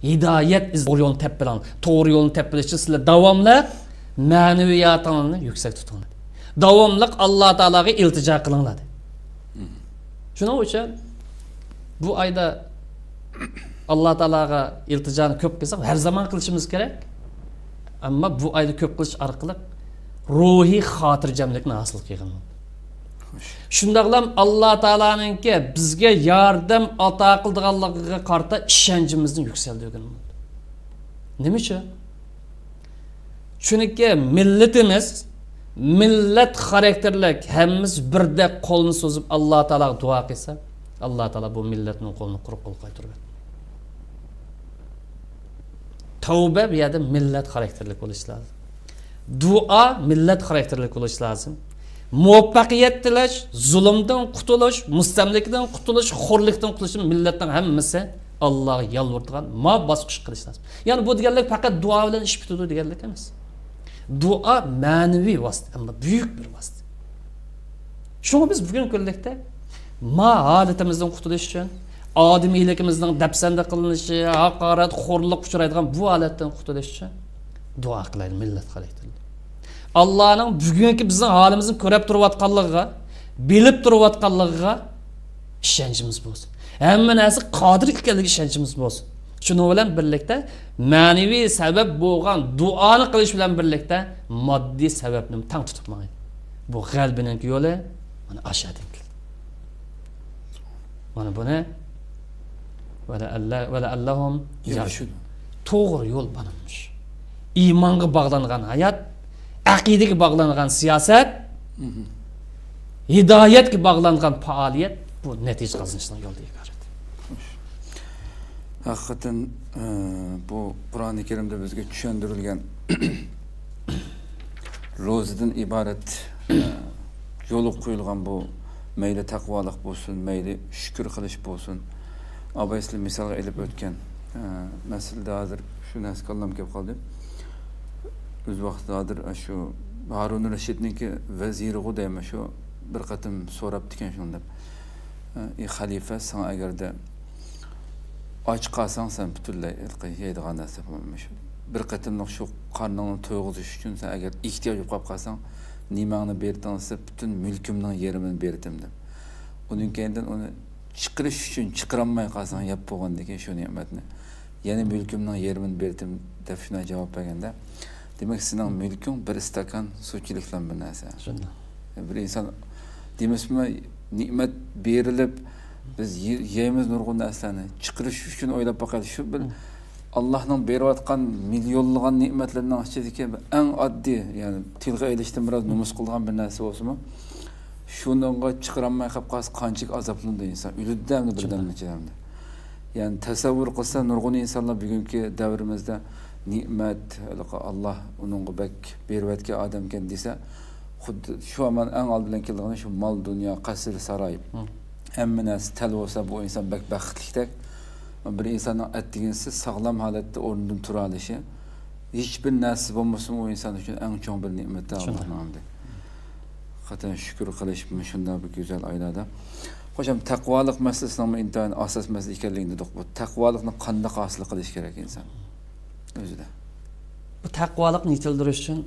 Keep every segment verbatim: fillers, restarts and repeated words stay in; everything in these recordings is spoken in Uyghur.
ھىدايەت ئىز-، توغرا يولنى تېپىپ بېرىڭلار. توغرا يولنى تېپىپ بېرىش ئۈچۈن سىلەر داۋاملىق مەنىۋىياتىڭلارنى يۈكسەك تۇتۇڭلار. داۋاملىق ئاللا تائالاغا ئىلتىجا قىلىڭلار. شۇنىڭ ئۈچۈن بۇ ئايدا ئاللا تائالاغا ئىلتىجانى كۆپ قىلساق، ھەر زامان قىلىشىمىز كېرەك. ئەمما بۇ ئايدا كۆپ قىلىش ئارقىلىق روھىي خاتىرجەملىكنى ھاسىل قىلغىلى بولىدۇ. شۇنداقلا ئاللا تائالانىڭكى بىزگە ياردەم ئاتا قىلىدىغانلىقىغا قارىتا ئىشەنچىمىزنى يۈكسەلدۈرگىلى بولىدۇ. نېمە ئۈچۈن؟ چۈنكى مىللىتىمىز مىللەت خاراكتېرلىك، ھەممىسى بىردەك قولنى سوزۇپ ئاللا تائالاغا دۇئا قىلسا، ئاللا تائالا بۇ مىللەتنىڭ قولىنى قۇرۇق قولغا قايتۇرۇۋەتمەيدۇ. تەۋبە بۇ يەردە مىللەت خاراكتېرلىك بولۇشى لازىم. دۇئا مىللەت خاراكتېرلىك بولۇشى لازىم. مۇۋەپپەقىيەت تىلەش، زۇلۇمدىن قۇتۇلۇش، مۇستەملىكىدىن قۇتۇلۇش، خورلۇقتىن قۇتۇلۇش، مىللەتنىڭ ھەممىسى ئاللاغا يالۋۇرىدىغان، ما باسقۇچ قىلىش لازىم. يەنى بۇ دېگەنلىك پەقەت دۇئا بىلەن ئىش پۈتىدۇ دېگەنلىك ئەمەس. دۇئا مەنىۋى ۋاسىتە، ئەمما بۈيۈك بىر ۋاسىتە. شۇڭا بىز بۈگۈنكى كۈنلۈكتە ما ھالىتىمىزدىن قۇتۇلۇش ئۈچۈن، ئادىمىيلىكىمىزنىڭ دەپسەندە قىلىنىشى، ھاقارەت، خورلۇققا ئۇچرايدىغان بۇ ھالەتتىن قۇتۇلۇش ئۈچۈن دۇئا قىلايلى، مىللەت خاراكتېرلىك. ئاللانىڭ بۈگۈنكى بىزنىڭ ھالىمىزنى كۆرۈپ تۇرۇۋاتقانلىقىغا، بىلىپ تۇرۇۋاتقانلىقىغا ئىشەنچىمىز بولسۇن. ھەممە نەرسىگە قادىر ئىكەنلىكىگە ئىشەنچىمىز بولسۇن. شۇنىڭ بىلەن بىرلىكتە مەنىۋى سەۋەب بولغان دۇئانى قىلىش بىلەن بىرلىكتە ماددىي سەۋەبنى تەڭ تۇتۇپ ماڭايلى. بۇ غەلىبىنىڭكى يولى مانا ئاشۇ يەردىن كېلىدۇ. مانا بۇنى ۋەلەئەللە-، ۋەلەئەللەھۇم يەرشۇدۇن. توغرا يول مانا مۇشۇ. ئىمانغا باغلانغان ھايات، ئەقىدىگە باغلانغان سىياسەت، ھىدايەتكە باغلانغان پائالىيەت بۇ نەتىجە قازىنىشنىڭ يولىدىن ئىبارەت. ھەقىقەتەن، ئە، بۇ قۇرئانى كەرىمدە بىزگە چۈشەندۈرۈلگەن روزىدىن ئىبارەت، ئە، يولغا قويۇلغان بۇ مەيلى تەقۋالىق بولسۇن، مەيلى شۈكۈر قىلىش بولسۇن. ئاباي سىلەر مىسالغا ئېلىپ ئۆتكەن، ئە، مەسىلىدە ھازىر شۇ نەرسە كاللام كېلىپ قالدى. ئۆز ۋاقتىدا ھازىر شۇ ھارۇن رەشىدنىڭكى ۋەزىرىغۇ دەيمەن، شۇ بىر قېتىم سوراپتىكەن شۇنى دەپ. ئى خەلىپە، ساڭا ئەگەردە ئاچ قالساڭ سەن پۈتۈنلەي ھېلىقى يەيدىغان نەرسە بولمىش. بىر قېتىملىق شۇ قارنىڭنى تويغۇزۇش ئۈچۈن سەن ئەگەر ئېھتىياج بولۇپ قاپ قالساڭ، نېمەڭنى بېرىتىڭ دېسە، پۈتۈن مۈلكۈمنىڭ يېرىمىنى بېرىتىم دەپ. ئۇنىڭ كەينىدىن ئۇنى چىقىرىش ئۈچۈن چىقىرالماي قالساڭ، يەپ بولغاندىن كېيىن شۇ نېمەتنى، يەنە مۈلكۈمنىڭ يېرىمىنى بېرىتىم دەپ شۇنداق جاۋاب بەرگەندە، دېمەك، سېنىڭ مۈلكۈڭ بىر ئىستاكان سۇچىلىكلا بىر نەرسە. شۇنداق. بىر ئىنسان دېمىسىمۇ، نېمەت بېرىلىپ، بىز يە-، يەيمىز نۇرغۇن نەرسىلەرنى. چىقىرىش ئۈچۈن ئويلاپ باقايلى، شۇ بىر ئاللاھنىڭ بېرىۋاتقان مىليونلىغان نېمەتلىرىنىڭ ئىچىدىكى بىر ئەڭ ئاددىي، يەنى تىلغا ئېلىشتىن بىراز نومۇس قىلىدىغان بىر نەرسە بولسىمۇ، شۇنىڭغا چىقىرالماي قاپ قالسا، قانچىلىك ئازابلىنىدۇ ئىنسان، ئۆلىدۇ ئەمدى بىردەمنىڭ ئىچىدە ئەمدى. يەنى تەسەۋۋۇر قىلسا، نۇرغۇن ئىنسانلار بۈگۈنكى دەۋرىمىزدە نېمەت، ھېلىقى ئاللاھ ئۇنىڭغا بەك بېرىۋەتكەن ئادەمكەن دېسە، خۇددى شۇ ھامان ئەڭ ئالدى بىلەن كېلىدىغىنى شۇ مال، دۇنيا، قەسىر، ساراي. ھەممە نەرسە تەل بولسا، بۇ ئىنسان بەك بەختلىكتەك. بىر ئىنساننىڭ ئەتىگىنسى ساغلام ھالەتتە ئورنىدىن تۇرالىشى، ھېچبىر نەرسە بولمىسىمۇ، ئۇ ئىنسان ئۈچۈن ئەڭ چوڭ بىر نېمەتتە شۇنداق. ئاللاھنىڭ ئەمدى. قەتئىي شۈكۈر قىلىش مۇشۇنداق بىر گۈزەل ئايلاردا. خوش، ھەم تەقۋالىق مەسىلىسىنىڭمۇ ئىنتايىن ئاساس مەسىلە ئىكەنلىكىنى دېدۇق. بۇ تەقۋالىقنى قانداق ھاسىل قىلىش كېرەك ئىنسان ئۆزىدە؟ بۇ تەقۋالىقنى يېتىلدۈرۈش ئۈچۈن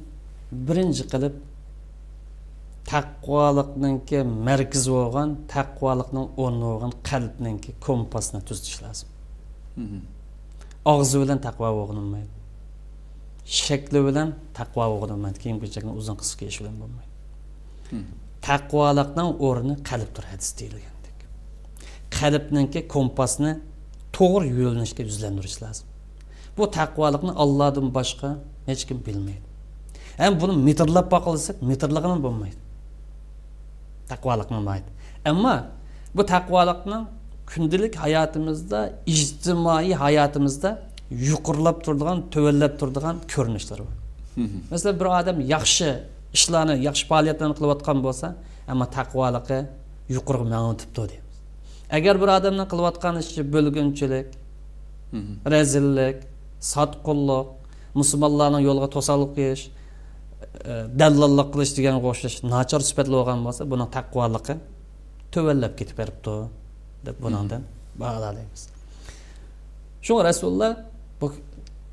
بىرىنچى قىلىپ تەقۋالىقنىڭكى مەركىزى بولغان، تەقۋالىقنىڭ ئورنى بولغان قەلبنىڭكى كومپاسنى تۈزىتىش لازىم. ئاغزى بىلەن تەقۋا بولغىلى بولمايدۇ. شەكلى بىلەن تەقۋا بولغىلى بولمايدۇ. كىيىم-كېچەكنى ئۇزۇن قىسقا كىيىش بىلەن بولمايدۇ. تەقۋالىقنىڭ ئورنى قەلبتۇر، ھەدىستە دېيىلگەندەك. قەلبنىڭكى كومپاسنى توغرا يۆنىلىشكە يۈزلەندۈرۈش لازىم. بۇ تەقۋالىقنى ئاللادىن باشقا ھېچكىم بىلمەيدۇ. ھەم بۇنى مىتىرلاپ باقىلى دېسەك، مىتىرلىغىلىمۇ بولمايدۇ. تەقۋالىقنىڭ ماھىيىتى. ئەمما بۇ تەقۋالىقنىڭ كۈندىلىك ھاياتىمىزدا، ئىجتىمائىي ھاياتىمىزدا يۇقىرىلاپ تۇرىدىغان، تۆۋەنلەپ تۇرىدىغان كۆرۈنۈشلىرى بار. مەسىلەن، بىر ئادەم ياخشى ئىشلارنى، ياخشى پائالىيەتلەرنى قىلىۋاتقان بولسا، ئەمما تەقۋالىقى يۇقىرىغا مېڭىۋېتىپتۇ دەيمىز. ئەگەر بىر ئادەمنىڭ قىلىۋاتقان ئىشى بۆلگۈنچىلىك، رەزىللىك، ساتقۇنلۇق، مۇسۇلمانلارنىڭ يولىغا توسالغۇ قويۇش، ئە، دەللاللىق قىلىش دېگەنگە ئوخشاش ناچار سۈپەتلەر بولغان بولسا، بۇنىڭ تەقۋالىقى تۆۋەنلەپ كېتىپ بېرىپتۇ دەپ بۇنىڭدىن باھالايمىز. شۇڭا رەسۇلۇللا بۇ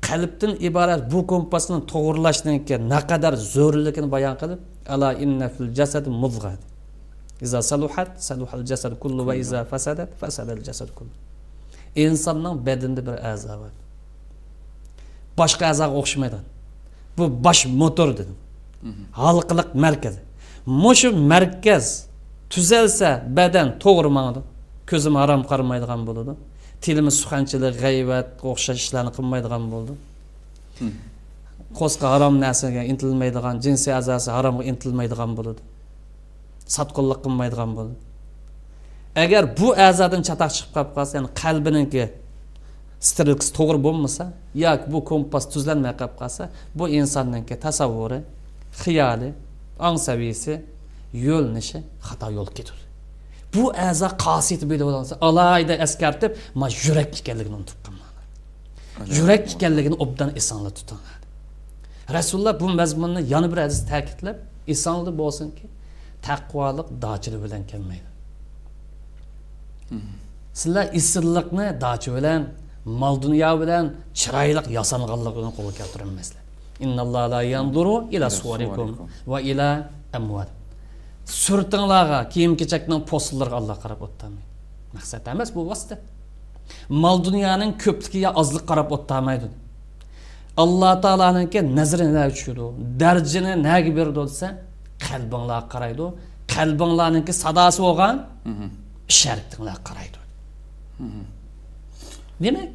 قەلبتىن ئىبارەت بۇ كومپاسنى توغرىلاشنىڭكى نەقەدەر زۆرۈرلۈكىنى بايان قىلىپ، «ئەلا ئىننە فىل جەسەدى مۇزغە» دېدى. «ئىزا سەلۇھەت، سەلۇھەل جەسەدۇ كۇللۇ ۋە ئىزا فەسەدەت، فەسەدەل جەسەدۇ كۇللۇ.» ئىنساننىڭ بەدىنىدە بىر ئەزا بار. باشقا ئەزاغا ئوخشىمايدىغان. بۇ باش موتور دېدىم. ھالقىلىق مەركەز. مۇشۇ مەركەز تۈزەلسە، بەدەن توغرا ماڭىدۇ. كۆزىمۇ ھارام قارىمايدىغان بولىدۇ. تىلىمۇ سۇخەنچىلىك، غەيۋەتكە ئوخشاش ئىشلارنى قىلمايدىغان بولىدۇ. قورسىقى ھارام نەرسىگە ئىنتىلمەيدىغان، جىنسىي ئەزاسى ھارامغا ئىنتىلمەيدىغان بولىدۇ. ساتقۇنلۇق قىلمايدىغان بولىدۇ. ئەگەر بۇ ئەزادىن چاتاق چىقىپ قېلىپ قالسا، يەنى قەلبىنىڭكى سترېلكىسى توغرا بولمىسا ياكى بۇ كومپاس تۈزلەنمەي قېلىپ قالسا، بۇ ئىنساننىڭكى تەسەۋۋۇرى، خىيالى، ئاڭ سەۋىيەسى، يۆنىلىشى خاتا يولغا كېتىدۇ. بۇ ئەزا خاسىيىتى بىلىۋالغانسا، ئالاھىدە ئەسكەرتىپ، ما يۈرەك ئىكەنلىكىنى ئۇنتۇپ قالماڭلار. يۈرەك ئىكەنلىكىنى ئوبدان ئېسىڭلار تۇتۇڭلار. رەسۇلۇللا بۇ مەزمۇننى يەنە بىر ھەدىستە تەكىتلەپ، ئېسىڭلاردا بولسۇنكى، تەقۋالىق داچىلىق بىلەن كەلمەيدۇ. سىلەر ئېسىللىقنى داچا بىلەن، مال-دۇنيا بىلەن، چىرايلىق ياسانغانلىق بىلەن قولغا كەلتۈرەلمەيسىلەر. «ئىنناللاھە لا يەنزۇرۇ ئىلا سۇۋەرىكۇم ۋە ئىلا ئەمۋالىكۇم.» سۈرىتىڭلارغا، كىيىم-كېچەكنىڭ پوستلىرىغا ئاللا قاراپ ئولتۇرمايدۇ. مەقسەت ئەمەس بۇ ۋاسىتە. مال-دۇنيانىڭ كۆپلۈكى يا ئازلىقى قاراپ ئولتۇرمايدۇ. ئاللا تائالانىڭكى نەزىرى نەگە چۈشىدۇ، دەرىجىنى نەگە بېرىدۇ دېسە، قەلبىڭلارغا قارايدۇ. قەلبىڭلارنىڭكى ساداسى بولغان ئىش ھەرىكىتىڭلارغا قارايدۇ. دېمەك،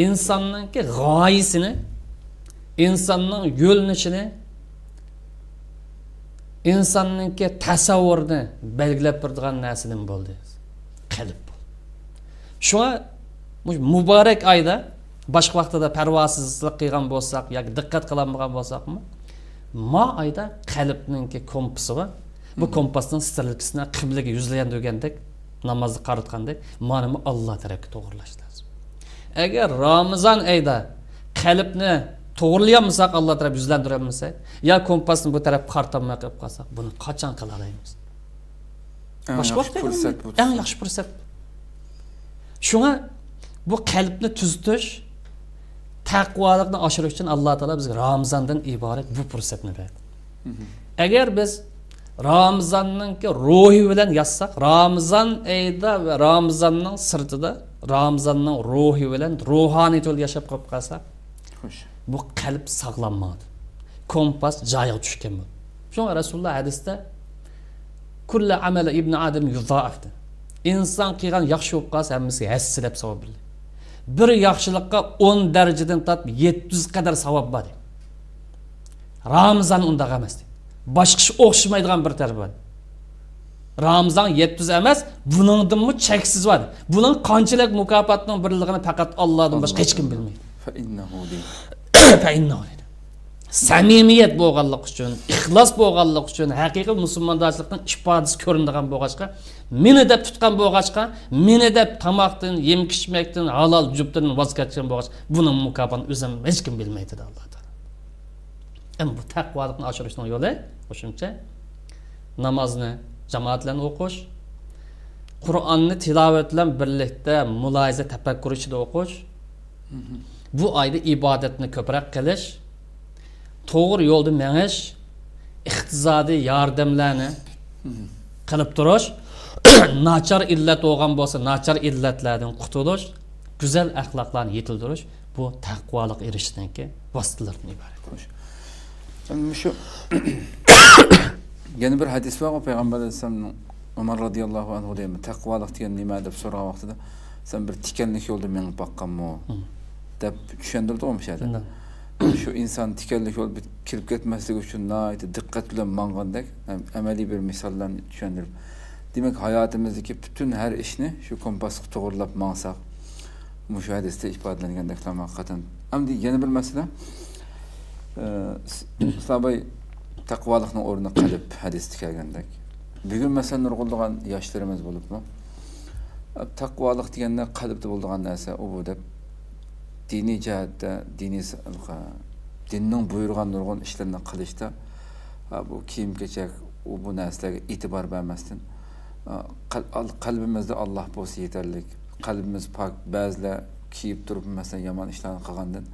ئىنساننىڭكى غايىسىنى، ئىنساننىڭ يۆنىلىشىنى، ئىنساننىڭكى تەسەۋۋۇرىنى بەلگىلەپ بېرىدىغان نەرسە نېمە بولدى؟ قەلب بولدى. شۇڭا مۇشۇ مۇبارەك ئايدا باشقا ۋاقتىدا پەرۋاسىزلىق قىلغان بولساق ياكى دىققەت قىلالمىغان بولساقمۇ، ما ئايدا قەلبنىڭكى كومپاسى بار. بۇ كومپاسنىڭ سترېلكىسىنى قىبلىگە يۈزلىگەن دېگەندەك، نامازدا قارىتقاندەك، مانىمۇ ئاللا تەرەپكە توغرىلاش لازىم. ئەگەر رامىزان ئېيىدا قەلبنى توغرىلىيالمىساق، ئاللا تەرەپ يۈزلەندۈرەلمىسەك، يا كومپاسنى بۇ تەرەپكە قارىتالماي قېلىپ قالساق، بۇنى قاچان قىلالايمىز؟ ئەڭ باشقا ياخشى ۋاقىت پۇرسەت بۇ. ئەڭ ياخشى پۇرسەت. شۇڭا بۇ قەلبنى تۈزىتىش، تەقۋالىقنى ئاشۇرۇش ئۈچۈن ئاللا تائالا بىزگە رامىزاندىن ئىبارەت بۇ پۇرسەتنى بەردى. ئەگەر بىز رامىزاننىڭكى روھى بىلەن ياتساق، رامىزان ئېيىدا ۋە رامىزاننىڭ سىرتىدا رامىزاننىڭ روھى بىلەن روھانىي تۈردە ياشاپ قېلىپ قالساق، خوش. بۇ قەلب ساغلام ماڭىدۇ. كومپاس جايىغا چۈشكەن بولىدۇ. شۇڭا رەسۇلۇللا ھەدىستە، «كۇللۇ ئەمەلى ئىبنى ئادەم يۇزائەف» دېدى. ئىنسان قىلغان ياخشى بولۇپ قالسا، ھەممىسىگە ھەسسىلەپ ساۋاب بېرىلىدۇ. بىر ياخشىلىققا ئون دەرىجىدىن تارتىپ يەتتە يۈز قەدەر ساۋاب بار دېدى. رامىزان ئۇنداق ئەمەس دېدى. باشقا ئىش ئوخشىمايدىغان بىر تەرىپى بار. رامىزان يەتتە يۈز ئەمەس، بۇنىڭدىنمۇ چەكسىز بار. بۇنىڭ قانچىلىك مۇكاپاتنىڭ بارلىقىنى پەقەت ئاللادىن باشقا ھېچكىم بىلمەيدۇ. فەئىننەھۇ دېدى. فەئىننەھۇ دېدى. سەمىمىيەت بولغانلىقى ئۈچۈن، ئىخلاس بولغانلىقى ئۈچۈن، ھەقىقىي مۇسۇلماندارچىلىقنىڭ ئىپادىسى كۆرۈنىدىغان بولغاچقا، مېنى دەپ تۇتقان بولغاچقا، مېنى دەپ تاماقتىن، يېمەك-ئىچمەكتىن، ھالال جۈپتىدىن ۋاز كەچكەن بولغاچقا، بۇنىڭ مۇكاپاتىنى ئۆزۈم ھېچكىم بىلمەيدۇ دېدى ئاللا تائالا. ئەمما بۇ تەقۋالىقنى ئاشۇرۇشنىڭ يولى مۇشۇنچە. نامازنى جامائەت بىلەن ئوقۇش، قۇرئاننى تىلاۋەت بىلەن بىرلىكتە مۇلاھىزە، تەپەككۇر ئىچىدە ئوقۇش، بۇ ئايدا ئىبادەتنى كۆپرەك قىلىش، توغرا يولدا مېڭىش، ئىقتىسادىي ياردەملەرنى قىلىپ تۇرۇش، ناچار ئىللەت بولغان بولسا، ناچار ئىللەتلەردىن قۇتۇلۇش، گۈزەل ئەخلاقلارنى يېتىلدۈرۈش، بۇ تەقۋالىققا ئېرىشىشنىڭكى ۋاسىتىلىرىدىن ئىبارەت. خوش. مۇشۇ يەنە بىر ھەدىس بارغۇ، پەيغەمبەر ئەلەيھىسسالامنىڭ، ئۆمەر رازىياللاھۇ ئەنھۇ دەيمەن، تەقۋالىق دېگەن نېمە دەپ سورىغان ۋاقتىدا، سەن بىر تىكەنلىك يولدا مېڭىپ باققانمۇ؟ دەپ چۈشەندۈردىغۇ مۇشۇ يەردە. شۇ ئىنسان تىكەنلىك يول بىت-، كېلىپ كەتمەسلىكى ئۈچۈن ناھايىتى دىققەت بىلەن ماڭغاندەك، ھەم ئەمەلىي بىر مىساللارنى چۈشەندۈرۈپ، دېمەك، ھاياتىمىزدىكى پۈتۈن ھەر ئىشنى شۇ كومپاسقا توغرىلاپ ماڭساق، مۇشۇ ھەدىستە ئىپادىلەنگەندەكلا ھەقىقەتەن. ئەمدى يەنە بىر مەسىلە، ئى، س-، سىلەر باي تەقۋالىقنىڭ ئورنى قەلب ھەدىستە كەلگەندەك. بۈگۈن، مەسىلەن، نۇرغۇنلىغان ياشلىرىمىز بولۇپمۇ، تەقۋالىق دېگەندە قەلبتە بولىدىغان نەرسە ئۇ بۇ دەپ، دىنىي جەھەتتە، دىنىي س-، دىننىڭ بۇيرۇغان نۇرغۇن ئىشلىرىنى قىلىشتا، ھە، بۇ كىيىم-كېچەك، ئۇ بۇ نەرسىلەرگە ئېتىبار بەرمەستىن، ئا، قەل-، ئال-، قەلبىمىزدە ئاللاھ بولسا يېتەرلىك، قەلبىمىز پاك، بەزىلەر كىيىپ تۇرۇپ، مەسىلەن، يامان ئىشلارنى قىلغاندىن،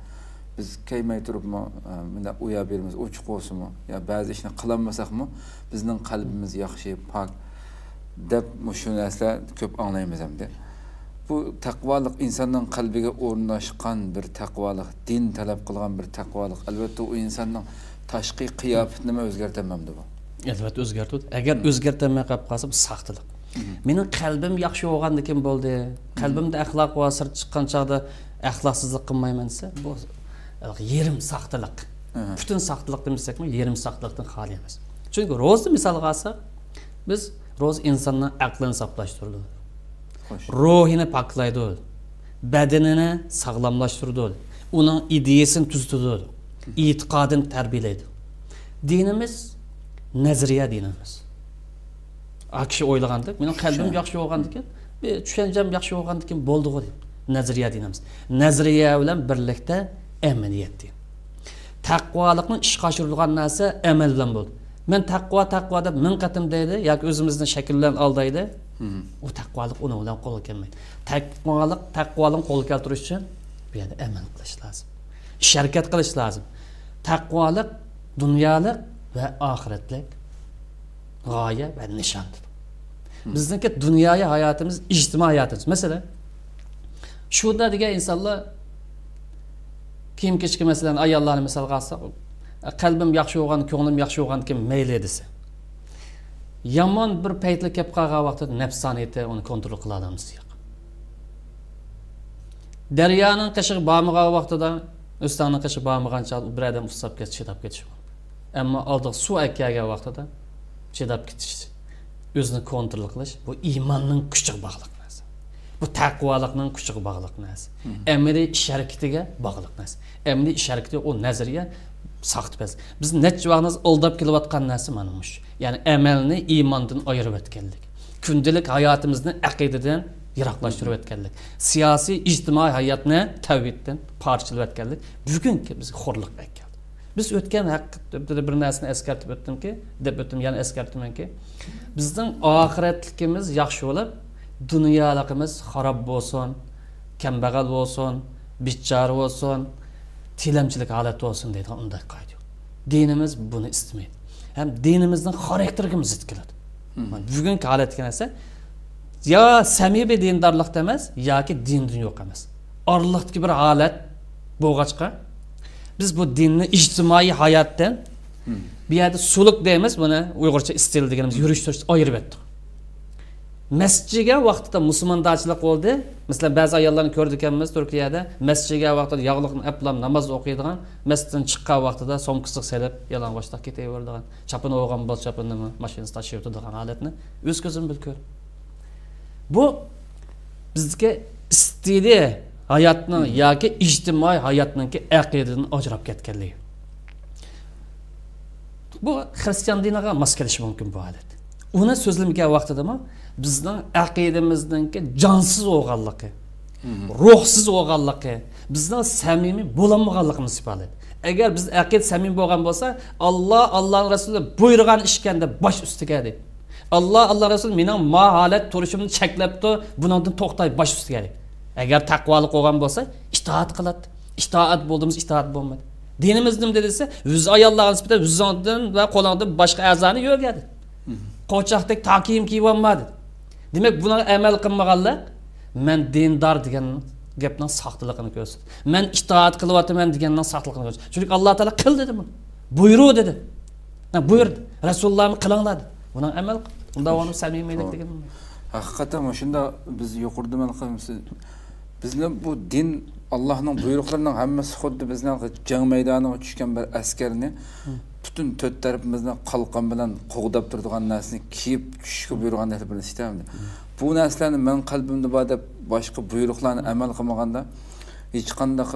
بىز كىيمەي تۇرۇپمۇ، ئە، مۇنداق ئۇيا بېرىمىز، ئوچۇق بولسىمۇ، يا بەزى ئىشنى قىلالمىساقمۇ، بىزنىڭ قەلبىمىز ياخشى، پاك دەپ، مۇشۇ نەرسىلەر كۆپ ئاڭلايمىز ئەمدى. بۇ تەقۋالىق ئىنساننىڭ قەلبىگە ئورناشقان بىر تەقۋالىق، دىن تەلەپ قىلغان بىر تەقۋالىق. ئەلۋەتتە، ئۇ ئىنساننىڭ تاشقى قىياپىتىنىمۇ ئۆزگەرتەلمەمدۇ بۇ؟ ئەلۋەتتە ئۆزگەرتىدۇ. ئەگەر ئۆزگەرتەلمەي قېلىپ قالسا، بۇ ساختىلىق. مېنىڭ قەلبىم ياخشى بولغاندىكىن بولدى. قەلبىمدە ئەخلاق بار، سىرت چىققان چاغدا ئەخلاقسىزلىق قىلمايمەن دېسە، بۇ يېرىم ساختىلىق. پۈتۈن ساختىلىق دېمىسەكمۇ، يېرىم ساختىلىقتىن خالىي ئەمەس. چۈنكى روزىنى مىسالغا ئالساق، بىز روزا ئىنساننىڭ ئەقلىنى ساپلاشتۇرىدۇ. روھىنى پاكلايدۇ. بەدىنىنى ساغلاملاشتۇرىدۇ. ئۇنىڭ ئىدىيەسىنى تۈزىتىدۇ. ئېتىقادىنى تەربىيەلەيدۇ. دىنىمىز نەزەرىيە دىنىمىز. ئا كىشى ئويلىغاندەك، مېنىڭ قەلبىم ياخشى بولغاندىكىن، بىر چۈشەنچەم ياخشى بولغاندىكىن بولدىغۇ دەپ، نەزەرىيە دىنىمىز. نەزەرىيە بىلەن بىرلىكتە ئەمەلىيەت دىن. تەقۋالىقنىڭ ئىشقا ئاشۇرۇلغان نەرسە ئەمەل بىلەن بولىدۇ. مەن تەقۋا، تەقۋا دەپ مىڭ قېتىم دەيدۇ ياكى ئۆزىمىزنى شەكىل بىلەن ئالدايدۇ. ئۇ تەقۋالىق ئۇنىڭ بىلەن قولغا كەلمەيدۇ. تەقۋالىق، تەقۋالىقنى قولغا كەلتۈرۈش ئۈچۈن بۇ يەردە ئەمەل قىلىش لازىم. ئىش ھەرىكەت قىلىش لازىم. تەقۋالىق دۇنيالىق ۋە ئاخىرەتلىك غايە ۋە نىشاندۇر. بىزنىڭكى دۇنيايى ھاياتىمىز، ئىجتىمائىي ھاياتىمىز. مەسىلەن، شۇنداق دېگەن ئىنسانلار كىيىم-كېچەككە، مەسىلەن، ئاياللارنى مىسالغا ئالساق، قەلبىم ياخشى بولغان، كۆڭلۈم ياخشى بولغاندىكىن مەيلى دېسە. يامان بىر پەيتلىك كەپ قالغان ۋاقتىدا نەپسانىيىتى ئۇنى كونترول قىلالمىسا ياق. دەريانىڭ قېشىغا بارمىغان ۋاقتىدا، ئۆستەڭنىڭ قېشىغا بارمىغان چاغدا بىر ئادەم ئۇسساپ كەتسە، چىداپ كېتىشى مۇمكىن. ئەمما ئالدىغا سۇ ئەكەلگەن ۋاقتىدا چىداپ كېتىش، ئۆزىنى كونترول قىلىش، بۇ ئىماننىڭ كۈچىگە باغلىق نەرسە. بۇ تەقۋالىقنىڭ كۈچىگە باغلىق نەرسە. ئەمەلىي ئىش ھەرىكىتىگە باغلىق نەرسە. ئەمەلىي ئىش ھەرىكىتى ئۇ نەزەرىيە ساختىپەز. بىز نەچچە ۋاقىت ئالداپ كېلىۋاتقان نەرسە مانا مۇشۇ. يەنى ئەمەلنى ئىماندىن ئايرىۋەتكەنلىك. كۈندىلىك ھاياتىمىزنى ئەقىدىدىن يىراقلاشتۇرۇۋەتكەنلىك. سىياسىي، ئىجتىمائىي ھاياتنى تەۋھىدتىن پارچىلىۋەتكەنلىك بۈگۈنكى بىزگە خورلۇققا ئەكەلدى. بىز ئۆتكەن ھەققىدە بىر نەرسىنى ئەسكەرتىپ ئۆتتۈمكى، دەپ ئۆتتۈم، يەنە ئەسكەرتىمەنكى، بىزنىڭ ئاخىرەتلىكىمىز ياخشى بولۇپ، دۇنيالىقىمىز خاراب بولسۇن، كەمبەغەل بولسۇن، بىچارە بولسۇن، تىلەمچىلىك ھالەتتە بولسۇن دەيدىغان ئۇنداق قائىدە يوق. دىنىمىز بۇنى ئىستىمەيدۇ. ھەم دىنىمىزنىڭ خاراكتېرىگىمۇ زىت كېلىدۇ. مانا بۈگۈنكى ھالەتتىكى نەرسە يا سەمىمىي دىندارلىقتا ئەمەس، ياكى دىندىن يوق ئەمەس. ئارىلىقتىكى بىر ھالەت بولغاچقا، بىز بۇ دىننى ئىجتىمائىي ھاياتتىن، بۇ يەردە سۇلۇك دەيمىز، بۇنى ئۇيغۇرچە ئىستىل دېگىنىمىز، يۈرۈش تۇرۇش ئايرىپ ئەتتۇق. مەسچىتكە كەلگەن ۋاقتىدا مۇسۇلماندارچىلىق بولدى. مەسىلەن، بەزى ئاياللارنى كۆرىدىكەنمىز تۈركىيەدە، مەسچىتكە كەلگەن ۋاقتىدا ياغلىقنى ئەپلا ناماز ئوقۇيدىغان، مەسچىتتىن چىققان ۋاقتىدا سومكىسىغا سېلىپ، يالىڭاچلىق كېتىۋېرىدىغان، چاپىنى بولغان بولسا چاپىنىنىمۇ ماشىنىسىدا تاشلىۋېتىدىغان ھالەتنى ئۆز كۆزۈم بىلەن كۆردۈم. بۇ بىزدىكى ئىستىلى ھاياتنىڭ ياكى ئىجتىمائىي ھاياتنىڭكى ئەقىدىدىن ئاجراپ كەتكەنلىكى. بۇ خىرىستىيان دىنىغا ماس كېلىشى مۇمكىن بۇ ھالەت. ئۇنى سۆزلىمىگەن ۋاقتىدىمۇ بىزنىڭ ئەقىدىمىزنىڭكى جانسىز بولغانلىقى، روھسىز بولغانلىقى، بىزنىڭ سەمىمىي بولالمىغانلىقىمىز ئىپادىلەيدۇ. ئەگەر بىز ئەقىدە سەمىمىي بولغان بولسا، ئاللا، ئاللانىڭ رەسۇلى بۇيرۇغان ئىشكەن دەپ باش ئۈستىگە دەيدۇ. ئاللا، ئاللا رەسۇلى مېنىڭ ما ھالەت تۇرۇشۇمنى چەكلەپتۇ، بۇنىڭدىن توختاي باش ئۈستىگە دەيدۇ. ئەگەر تەقۋالىق بولغان بولسا، ئىتائەت قىلاتتى. ئىتائەت بولدىمىز، ئىتائەت بولمىدى. دىنىمىز نېمە دېدى دېسە، ئۆزى ئاياللارغا نىسبەتەن ئۆزۈڭدىن ۋە قولۇڭدىن باشقا ئەزانى يۆگە دېدى. قوچاقتەك تا كىيىم كىيىۋالما دېدى. دېمەك، بۇنىڭغا ئەمەل قىلمىغانلىق مەن دىندار دېگەن گەپنىڭ ساختىلىقىنى كۆرسىتىدۇ. مەن ئىتائەت قىلىۋاتىمەن دېگەننىڭ ساختىلىقىنى كۆرسىتىدۇ. چۈنكى ئاللا تائالا قىل دېدى بۇنى. بۇيرۇ دېدى. ھە، بۇيرۇدى. رەسۇلۇللامۇ قىلىڭلار دېدى. بۇنىڭ ئەمەل قىلىپ، بۇنداق بولغاندا سەمىمىيلىك دېگەن. ھەقىقەتەن مۇشۇنداق بىز يۇقىرىدا مەن قىلمىسا، بىزنى بۇ دىن، ئاللانىڭ بۇيرۇقلىرىنىڭ ھەممىسى خۇددى بىزنىڭ جەڭ مەيدانىغا چۈشكەن بىر ئەسكەرنى پۈتۈن تۆت تەرىپىمىزنى قالقان بىلەن قوغداپ تۇرىدىغان نەرسىنى كىيىپ چۈشۈشكە بۇيرۇغاندەك بىر ئىش ئەمدى. بۇ نەرسىلەرنى مەن قەلبىمدە بار دەپ باشقا بۇيرۇقلارنى ئەمەل قىلمىغاندا، ھېچقانداق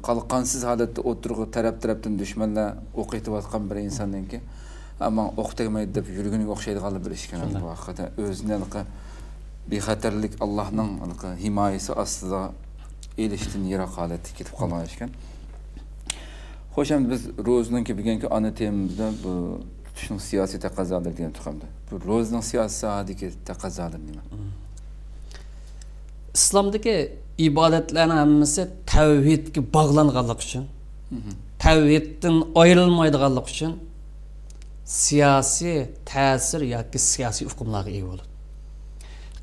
قالقانسىز ھالەتتە ئوتتۇرىغا تەرەپ-تەرەپتىن دۈشمەنلەر ئوق ئېتىۋاتقان بىر ئىنساننىڭكى، ئەمما ئوق تەگمەيدۇ دەپ يۈرگىنىگە ئوخشايدىغانلا بىر ئىش ئىكەن بۇ ھەقىقەتەن. ئۆزىنى ھېلىقى بىخەتەرلىك، ئاللانىڭ ھېلىقى ھىمايىسى ئاستىدا ئېلىشتىن يىراق ھالەتتە كېتىپ قالغان ئىكەن. خوش، ئەمدى بىز روزىنىڭكى بۈگۈنكى ئانا تېمىمىزدا بۇ تۇتۇشنىڭ سىياسىي تەقەززالىرى دېگەن تۇغامدا. بۇ روزىنىڭ سىياسىي ساھەدىكى تەقەززالىرى نېمە؟ ئىسلامدىكى ئىبادەتلەرنىڭ ھەممىسى تەۋھىدكە باغلانغانلىقى ئۈچۈن، تەۋھىدتىن ئايرىلمايدىغانلىقى ئۈچۈن سىياسىي تەسىر ياكى سىياسىي ئۇقۇملارغا ئىگە بولىدۇ.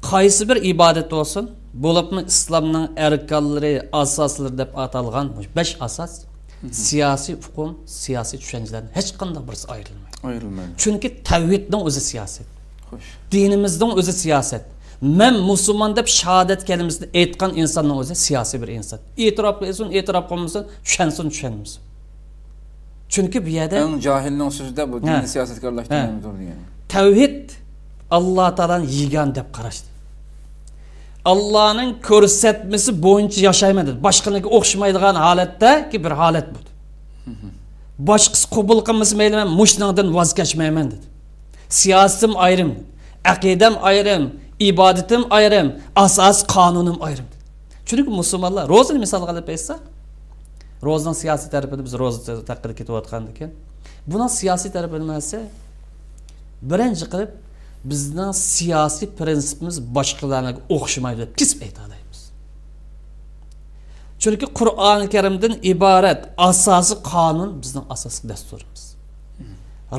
قايسى بىر ئىبادەت بولسۇن، بولۇپمۇ ئىسلامنىڭ ئەركانلىرى، ئاساسلىرى دەپ ئاتالغان بۇ بەش ئاساس سىياسىي ئۇقۇم، سىياسىي چۈشەنچىلەردىن ھېچقانداق بىرسى ئايرىلمايدۇ. ئايرىلمايدۇ. چۈنكى تەۋھىدنىڭ ئۆزى سىياسەت. خوش. دىنىمىزنىڭ ئۆزى سىياسەت. مەن مۇسۇلمان دەپ شاھادەت كەلىمىسىنى ئېيتقان ئىنساننىڭ ئۆزى سىياسىي بىر ئىنسان. ئېتىراپ قىلسۇن، ئېتىراپ قىلمىسۇن، چۈشەنسۇن، چۈشەنمىسۇن. چۈنكى بۇ يەردە ئەڭ جاھىلنىڭ سۆزىدە بۇ دىننى سىياسەتكە ئارىلاشتۇرمايمىز دېگەن. تەۋھىد ئاللا تائالانى يېگانە دەپ قاراشتى. ئاللانىڭ كۆرسەتمىسى بويىچە ياشايمەن دېدى. باشقىنىڭكىگە ئوخشىمايدىغان ھالەتتىكى بىر ھالەت بۇ. باشقىسى قوبۇل قىلمىسا مەيلى، مەن مۇشۇنىڭدىن ۋاز كەچمەيمەن دېدى. سىياسىتىم ئايرىم، ئەقىدەم ئايرىم، ئىبادىتىم ئايرىم، ئاساسىي قانۇنۇم ئايرىم دېدى. چۈنكى مۇسۇلمانلار روزىنى مىسالغا ئېلىپ ئېيتساق، روزىنىڭ سىياسىي تەرىپىنى بىز روزا ھەققىدە كېتىۋاتقاندىكىن، بۇنىڭ سىياسىي تەرىپى نېمە دېسە، بىرىنچى قىلىپ، بىزنىڭ سىياسىي پىرىنسىپىمىز باشقىلارنىڭكىگە ئوخشىمايدۇ دەپ كېسىپ ئېيتالايمىز. چۈنكى قۇرئانى كەرىمدىن ئىبارەت ئاساسىي قانۇن بىزنىڭ ئاساسلىق دەستۇرىمىز.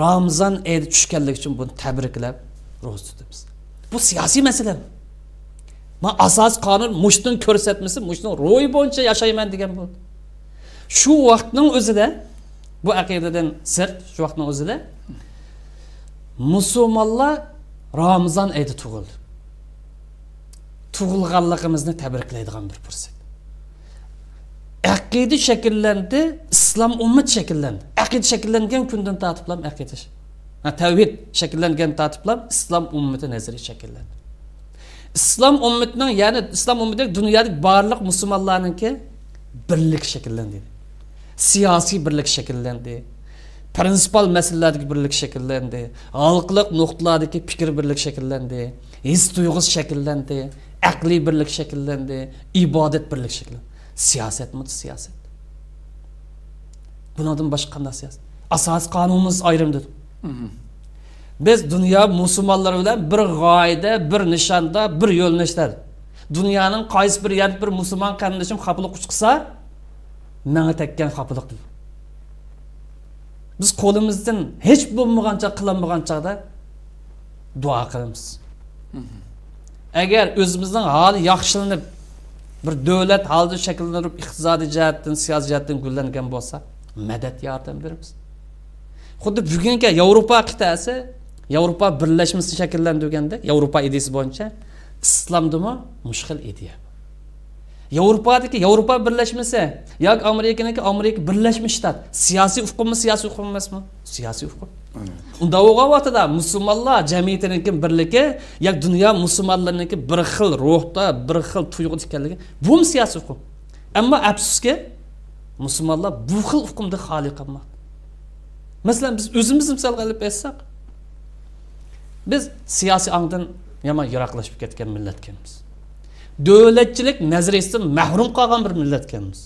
رامىزان ئېيى چۈشكەنلىكى ئۈچۈن بۇنى تەبرىكلەپ روزا تۇتىمىز. بۇ سىياسىي مەسىلە. ما ئاساسىي قانۇن مۇشتىن كۆرسەتمىسى، مۇشتنىڭ روھى بويىچە ياشايمەن دېگەن بولدى. شۇ ۋاقىتنىڭ ئۆزىدە، بۇ ئەقىدىدىن سىرت، شۇ ۋاقىتنىڭ ئۆزىدە مۇسۇلمانلار رامىزان ئېيىدا تۇغۇلدى. تۇغۇلغانلىقىمىزنى تەبرىكلەيدىغان بىر پۇرسەت. ئەقىدە شەكىللەندى، ئىسلام ئۈممىتى شەكىللەندى. ئەقىدە شەكىللەنگەن كۈندىن تارتىپلا ئەقىدە ش-، ھە، تەۋھىد شەكىللەنگەن تارتىپلا ئىسلام ئۈممىتى نەزەرىيە شەكىللەندى. ئىسلام ئۈممىتىنىڭ، يەنى ئىسلام ئۈممىتى دۇنيادىكى بارلىق مۇسۇلمانلارنىڭكى بىرلىكى شەكىللەندى. سىياسىي بىرلىك شەكىللەندى. پرىنسىپال مەسىلىلەردىكى بىرلىك شەكىللەندى. ھالقىلىق نۇقتىلاردىكى پىكىر بىرلىك شەكىللەندى. ھېس تۇيغۇسى شەكىللەندى. ئەقلىي بىرلىك شەكىللەندى. ئىبادەت بىرلىك شەكىللەندى. سىياسەتمۇ سىياسەت. بۇنىڭدىن باشقا قانداق سىياسەت؟ ئاساسىي قانۇنىمىز ئايرىم دېدۇق. بىز دۇنيا مۇسۇلمانلىرى بىلەن بىر غايىدە، بىر نىشاندا، بىر يۆنىلىشتە. دۇنيانىڭ قايسى بىر يەردە بىر مۇسۇلمان قېرىندىشىم خاپىلىق ئۇچقۇسا، ماڭا تەگكەن خاپىلىق دېدۇق. بىز قولىمىزدىن ھېچ بولمىغان چاغ، قىلالمىغان چاغدا دۇئا قىلىمىز. ئەگەر ئۆزىمىزنىڭ ھالى ياخشىلىنىپ، بىر دۆلەت ھالىدا شەكىللىنىپ، ئىقتىسادىي جەھەتتىن، سىياسىي جەھەتتىن گۈللەنگەن بولسا، مەدەت ياردەم بېرىمىز. خۇددى بۈگۈنكى ياۋروپا قىتئەسى، ياۋروپا بىرلەشمىسىنى شەكىللەندۈرگەندەك، ياۋروپا ئىدىيىسى بويىچە ئىسلامدىمۇ مۇشۇ خىل ئىدىيە. ياۋروپادىكى ياۋروپا بىرلەشمىسى ياكى ئامېرىكىنىڭكى ئامېرىكا بىرلەشمە شتات سىياسىي ئۇقۇممۇ، سىياسىي ئۇقۇم ئەمەسمۇ؟ سىياسىي ئۇقۇم. ئۇنداق بولغان ۋاقتىدا مۇسۇلمانلار جەمئىيىتىنىڭكى بىرلىكى ياكى دۇنيا مۇسۇلمانلىرىنىڭكى بىر خىل روھتا، بىر خىل تۇيغۇدا ئىكەنلىكى، بۇمۇ سىياسىي ئۇقۇم. ئەمما ئەپسۇسكى، مۇسۇلمانلار بۇ خىل ئۇقۇمدا خالىي قالماقتا. مەسىلەن، بىز ئۆزىمىزنى مىسالغا ئېلىپ ئېيتساق، بىز سىياسىي ئاڭدىن يامان يىراقلىشىپ كەتكەن مىللەتكەنمىز. دۆلەتچىلىك نەزەرىيىسىدىن مەھرۇم قالغان بىر مىللەتكەنمىز.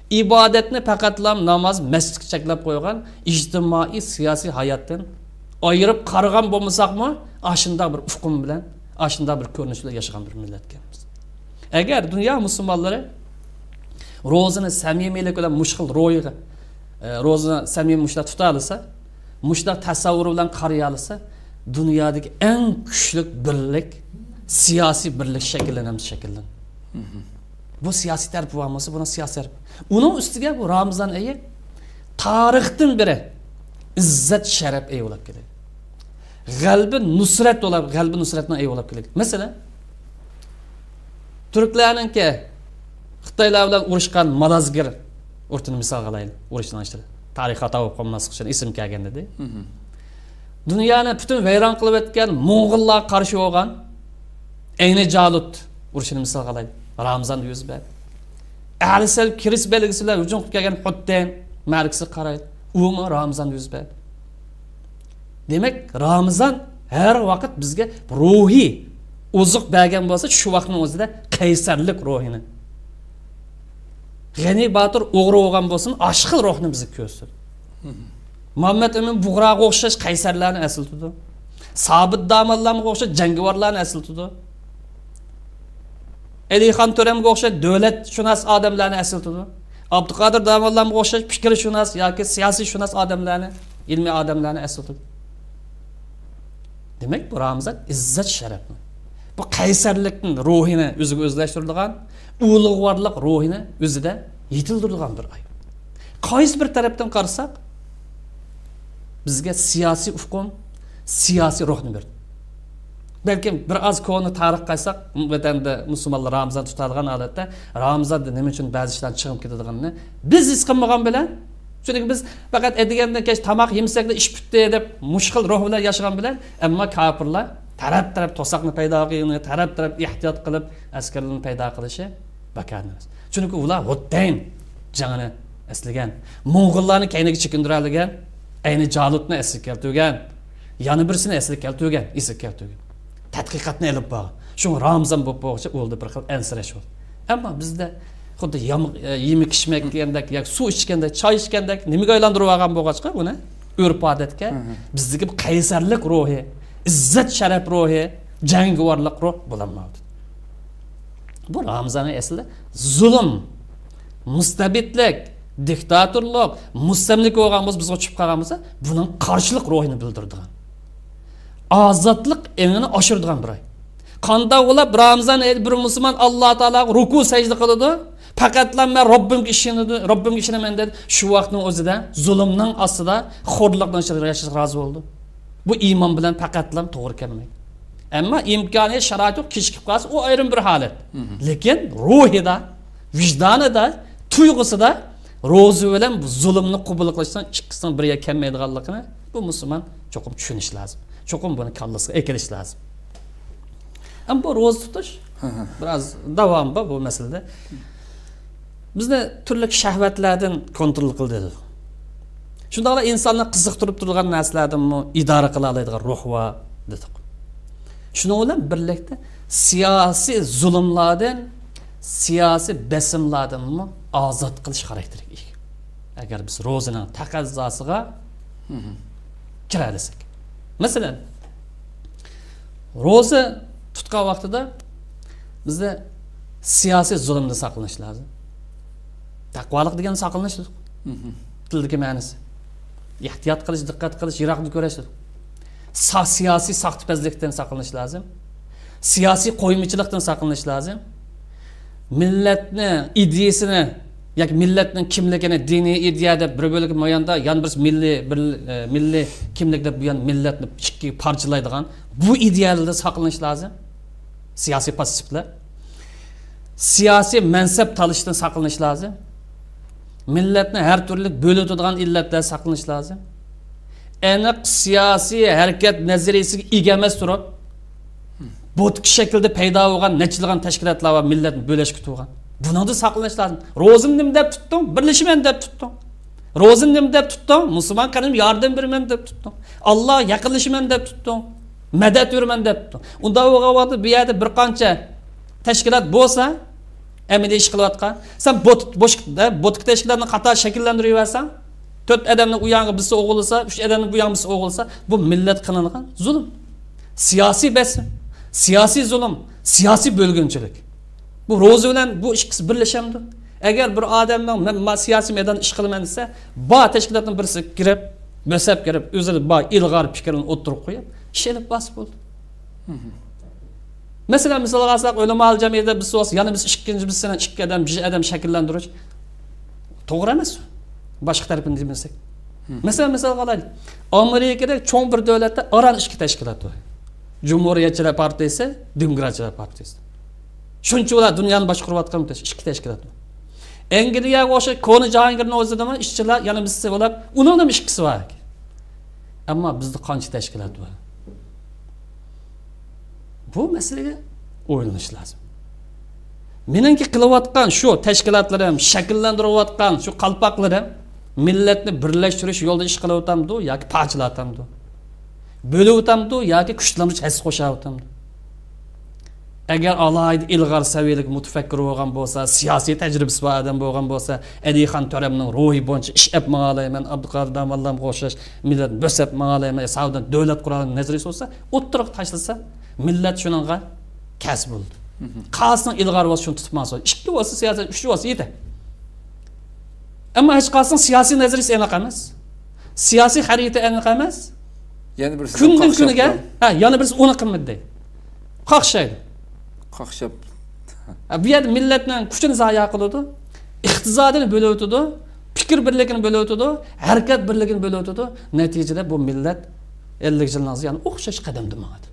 ئىبادەتنى پەقەتلا ناماز، مەسچىتكە چەكلەپ قويغان، ئىجتىمائىي سىياسىي ھاياتتىن ئايرىپ قارىغان بولمىساقمۇ، ئاشۇنداق بىر ئۇقۇم بىلەن، ئاشۇنداق بىر كۆرۈنۈش بىلەن ياشىغان بىر مىللەتكەنمىز. ئەگەر دۇنيا مۇسۇلمانلىرى روزىنى سەمىمىيلىك بىلەن مۇشۇ خىل روھىدا، ئە، روزىنى سەمىمىي مۇشۇنداق تۇتالىسا، مۇشۇنداق تەسەۋۋۇر بىلەن قارىيالىسا، دۇنيادىكى ئەڭ كۈچلۈك بىرلىك، سىياسىي بىرلىك شەكىللىنەمدۇ؟ شەكىللىنىدۇ. بۇ سىياسىي تەرىپى بار بولسا، بۇنىڭ سىياسىي تەرىپى. ئۇنىڭ ئۈستىگە بۇ رامىزان ئېيى تارىختىن بېرى ئىززەت شەرەپ ئېيى بولۇپ كېلىدۇ. غەلىبە نۇسرەت بولۇپ، غەلىبە نۇسرەتنىڭ ئېيى بولۇپ كېلىدۇ. مەسىلەن، تۈركلەرنىڭكى خىتايلار بىلەن ئۇرۇشقان مالازگىر ئۇرۇشىنى مىسالغا ئالايلى. ئۇرۇشنىڭ ئىچىدە تارىخ خاتا بولۇپ قالماسلىق ئۈچۈن ئېسىمگە كەلگەندە دەي. دۇنيانى پۈتۈن ۋەيران قىلىۋەتكەن موڭغۇللارغا قارشى بولغان ئەينى جالۇت ئۇرۇشىنى مىسالغا ئالايلى. رامىزاندا يۈز بەردى. ئەلىسەل كىرىس بەلگىسى بىلەن ھۇجۇم قىلىپ كەلگەن خوتەن مەرىكىسىگە قارايلى. ئۇمۇ رامىزاندا يۈز بەردى. دېمەك، رامىزان ھەر ۋاقىت بىزگە روھىي ئوزۇق بەرگەن بولسا، شۇ ۋاقىتنىڭ ئۆزىدە قەيسەرلىك روھىنى، غەنى باتۇر ئوغرى بولغان بولسىمۇ، ئاشۇ خىل روھنى بىزگە كۆرسىتىدۇ. مۇھەممەد ئەمىن بۇغراغا ئوخشاش قەيسەرلەرنى ئەسلىتىدۇ. سابىت داموللامغا ئوخشاش جەڭگىۋارلارنى ئەسلىتىدۇ. ئەلىخان تۆرەمگە ئوخشاش دۆلەتشۇناس ئادەملەرنى ئەسلىتىدۇ. ئابدۇقادىر داموللامغا ئوخشاش پىكىرشۇناس ياكى سىياسىيشۇناس ئادەملەرنى، ئىلمىي ئادەملەرنى ئەسلىتىدۇ. دېمەك، بۇ رامىزان ئىززەت شەرەپنى، بۇ قەيسەرلىكنى، روھىنى ئۆزىگە ئۆزلەشتۈرىدىغان، ئۇلۇغۋارلىق روھىنى ئۆزىدە يېتىلدۈرىدىغان بىر ئاي. قايسى بىر تەرەپتىن قارىساق، بىزگە سىياسىي ئۇقۇم، سىياسىي روھنى بەردى. بەلكىم بىر ئاز كونا تارىخقا قايتساق، ۋەتەندە مۇسۇلمانلار رامىزان تۇتىدىغان ھالەتتە، رامىزاندا نېمە ئۈچۈن بەزى ئىشلار چىقىپ كېتىدىغىنىنى بىز ھېس قىلمىغان بىلەن، چۈنكى بىز پەقەت ئەتىگەندىن كەچ تاماق يېمىسەكلا ئىش پۈتتى دەپ مۇشۇ خىل روھ بىلەن ياشىغان بىلەن، ئەمما كاپىرلار تەرەپ-تەرەپ توساقنى پەيدا قىلغىنى، تەرەپ-تەرەپ ئېھتىيات قىلىپ ئەسكەرلىرىنى پەيدا قىلىشى بىكار ئەمەس. چۈنكى ئۇلار ھۇددەين جەڭنى ئەسلىگەن، موڭغۇللارنى كەينىگە چېكىندۈرەلىگەن، ئەينى جالۇتنى ئەسلىگە كەلتۈرگەن، يەنە بىرسىنى ئەسلىگە كەلتۈرگەن، ئېسىگە كەلتۈرگەن. تەتقىقاتنى ئېلىپ بارغان. شۇڭا رامىزان بولۇپ بولغۇچە ئۇلاردا بىر خىل ئەنسىرەش بولدى. ئەمما بىزدە خۇددى يام-، يېمەك ئىچمەك دېگەندەك ياكى سۇ ئىچكەندەك، چاي ئىچكەندەك نېمىگە ئايلاندۇرۇپ ئالغان بولغاچقا بۇنى، ئۆرپ ئادەتكە، بىزدىكى بۇ قەيسەرلىك روھى، ئىززەت شەرەپ روھى، جەڭگىۋارلىق روھ بولالمايدۇ. بۇ رامىزاننىڭ ئەسلى زۇلۇم، مۇستەبىتلىك، دىكتاتورلۇق، مۇستەملىكە بولغان بولسا، بىزگە چۈشۈپ قالغان بولسا، بۇنىڭ قارشىلىق روھىنى بىلدۈرىدىغان، ئازادلىق ئېڭىنى ئاشۇرىدىغان بىر ئاي. قانداق بولۇپ رامىزان ئېيىدا بىر مۇسۇلمان ئاللا تائالاغا رۇكۇ سەجدە قىلىدۇ؟ پەقەتلا مەن رەببىمگە ئىشىنىدۇ، رەببىمگە ئىشىنىمەن دەيدۇ. شۇ ۋاقىتنىڭ ئۆزىدە زۇلۇمنىڭ ئاستىدا، خورلۇقنىڭ ئىچىدە ياشاشقا رازى بولىدۇ. بۇ ئىمان بىلەن پەقەتلا توغرا كەلمەيدۇ. ئەمما ئىمكانىيەت، شارائىت يوق، كېچىكىپ قالسا، ئۇ ئايرىم بىر ھالەت. لېكىن روھىدا، ۋىجدانىدا، تۇيغۇسىدا روزا بىلەن بۇ زۇلۇمنى قوبۇل قىلىشنىڭ ئىككىسىنىڭ بىر يەرگە كەلمەيدىغانلىقىنى بۇ مۇسۇلمان چوقۇم چۈشىنىشى لازىم. چوقۇم بۇنى كاللىسىغا ئەكېلىشى لازىم. ئەمما بۇ روزا تۇتۇش بىراز داۋامى بار بۇ مەسىلىدە. بىزنى تۈرلۈك شەھۋەتلەردىن كونترول قىل دېدۇق. شۇنداقلا ئىنساننى قىزىقتۇرۇپ تۇرىدىغان نەرسىلەردىنمۇ ئىدارە قىلالايدىغان روھ بار دېدۇق. شۇنىڭ بىلەن بىرلىكتە سىياسىي زۇلۇملاردىن، سىياسىي بېسىملاردىنمۇ ئازاد قىلىش خاراكتېرىگە ئىگە. ئەگەر بىز روزىنىڭ تەقەززاسىغا كىرەلىسەك. مەسىلەن، روزا تۇتقان ۋاقتىدا بىزدە سىياسىي زۇلۇمدىن ساقلىنىش لازىم. تەقۋالىق دېگەن ساقلىنىش، تىلدىكى مەنىسى. ئېھتىيات قىلىش، دىققەت قىلىش، يىراقنى كۆرۈش. سا-، سىياسىي ساختىپەزلىكتىن ساقلىنىش لازىم. سىياسىي قويمىچىلىقتىن ساقلىنىش لازىم. مىللەتنى، ئىدىيىسىنى ياكى مىللەتنىڭ كىملىكىنى، دىنىي ئىدىيە دەپ بىر بۆلۈك ماياندا، يەنە بىرسى مىللىي، بىر، ئە، مىللىي كىملىك دەپ بۇ يەنە مىللەتنى ئىككىگە پارچىلايدىغان بۇ ئىدىيەلەردىن ساقلىنىش لازىم. سىياسىي پاسسىپلار. سىياسىي مەنسەپ تالىشىشتىن ساقلىنىش لازىم. مىللەتنى ھەر تۈرلۈك بۆلۈۋېتىدىغان ئىللەتلەر ساقلىنىش لازىم. ئېنىق سىياسىي ھەرىكەت نەزەرىيىسىگە ئىگە ئەمەس تۇرۇپ، بوتكا شەكلىدە پەيدا بولغان نەچچىلىگەن تەشكىلاتلار بار مىللەتنى بۆلۈشكە تۇرغان. بۇنىڭدىن ساقلىنىش لازىم. روزىنى نېمە دەپ تۇتتۇڭ؟ بىرلىشىمەن دەپ تۇتتۇڭ. روزىنى نېمە دەپ تۇتتۇڭ؟ مۇسۇلمان قەۋمىگە ياردەم بېرىمەن دەپ تۇتتۇڭ. ئاللاغا يېقىنلىشىمەن دەپ تۇتتۇڭ. مەدەت بېرىمەن دەپ تۇتتۇڭ. ئۇنداق بولغان ۋاقىتتا بۇ يەردە بىر قانچە تەشكىلات بولسا، ئەمەلىي ئىش قىلىۋاتقان. سەن بوت-، بوش-، بوتكا تەشكىلاتنى قاتار شەكىللەندۈرۈۋەرسەڭ، تۆت ئادەمنى ئۇ يانغا بىرسى ئوغۇللىسا، ئۈچ ئادەمنى بۇ يانغا بىرسى ئوغۇللىسا، بۇ مىللەت قىلىنغان زۇلۇم. سىياسىي بېسىم، سىياسىي زۇلۇم، سىياسىي بۆلگۈنچىلىك. بۇ روزا بىلەن بۇ ئىككىسى بىرلىشەمدۇ؟ ئەگەر بىر ئادەمنىڭ مەن ما-، سىياسىي مەيداندا ئىش قىلىمەن دېسە، بار تەشكىلاتنىڭ بىرسىگە كىرىپ، مەزھەپ كىرىپ، ئۆزىنى بار ئىلغار پىكرىنى ئوتتۇرىغا قويۇپ، ئىش ئېلىپ بارسا بولدى. مەسىلەن، مىسالغا ئالساق، ئۆلىمائۇل جەمئىيەتتە بىرسى بولسا، يەنە بىرسى ئىككىنچى بىرسى، ئىككى ئادەم، بىر ئادەم شەكىللەندۈرۈش توغرا ئەمەس. باشقا تەرىپىنى دېمىسەك. مەسىلەن، مىسالغا ئالايلى. ئامېرىكىدەك چوڭ بىر دۆلەتتە ئاران ئىككى تەشكىلات بار. جۇمھۇرىيەتچىلەر پارتىيىسى، دېموكراتچىلار پارتىيىسى. شۇنچە ئۇلار دۇنيانى باشقۇرۇۋاتقان ئىككى تەشكىلات بار. ئەنگلىيەگە ئوخشاش كونا جاھانگىرنىڭ ئۆزىدىمۇ ئىشچىلار، يەنە بىرسى بولۇپ، ئۇنىڭدىمۇ ئىككىسى بار. ئەمما بىزدە قانچە تەشكىلات بار؟ بۇ مەسىلىگە ئويلىنىش لازىم. مېنىڭكى قىلىۋاتقان شۇ تەشكىلاتلىرىم، شەكىللەندۈرۈۋاتقان شۇ قالپاقلىرىم مىللەتنى بىرلەشتۈرۈش يولىدا ئىش قىلىۋاتامدۇ ياكى پارچىلىۋاتامدۇ؟ بۆلۈۋاتامدۇ ياكى كۈچلەندۈرۈش ھەسسە قوشۇۋاتامدۇ؟ ئەگەر ئالاھىدە ئىلغار سەۋىيەلىك مۇتەپەككۇر بولغان بولسا، سىياسىي تەجرىبىسى بار ئادەم بولغان بولسا، ئەلىخان تۆرەمنىڭ روھى بويىچە ئىش ئەپ ماڭالايمەن، ئابدۇقادىر داموللامغا ئوخشاش مىللەت بۆسەپ ماڭالايمەن، ساۋدان دۆلەت قۇرالىنىڭ نەزەرىيىسى بولسا، ئوتتۇرىغا تاشلىسا، مىللەت شۇنىڭغا كەس بولىدۇ. قايسىنىڭ ئىلغار بولسا شۇنى تۇتۇپ ماڭسۇن. ئىككى بولسا سىياسەت، ئۈچ بولسا يېتە. ئەمما ھېچقايسىنىڭ سىياسىي نەزەرىيىسى ئېنىق ئەمەس. سىياسىي خەرىتە ئېنىق ئەمەس. يەنە بىرسى كۈندىن كۈنگە، ھە، يەنە بىرسى ئۇنى قىلمىدى. قاقشايدۇ. قاقشاپ. ھە، بۇ يەردە مىللەتنىڭ كۈچىنى زايە قىلىدۇ. ئىقتىسادىنى بۆلۈۋېتىدۇ. پىكىر بىرلىكىنى بۆلۈۋېتىدۇ. ھەرىكەت بىرلىكىنى بۆلۈۋېتىدۇ. نەتىجىدە بۇ مىللەت ئەللىك يىلنىڭ زىيانى ئوخشاش قەدەمدە ماڭىدۇ.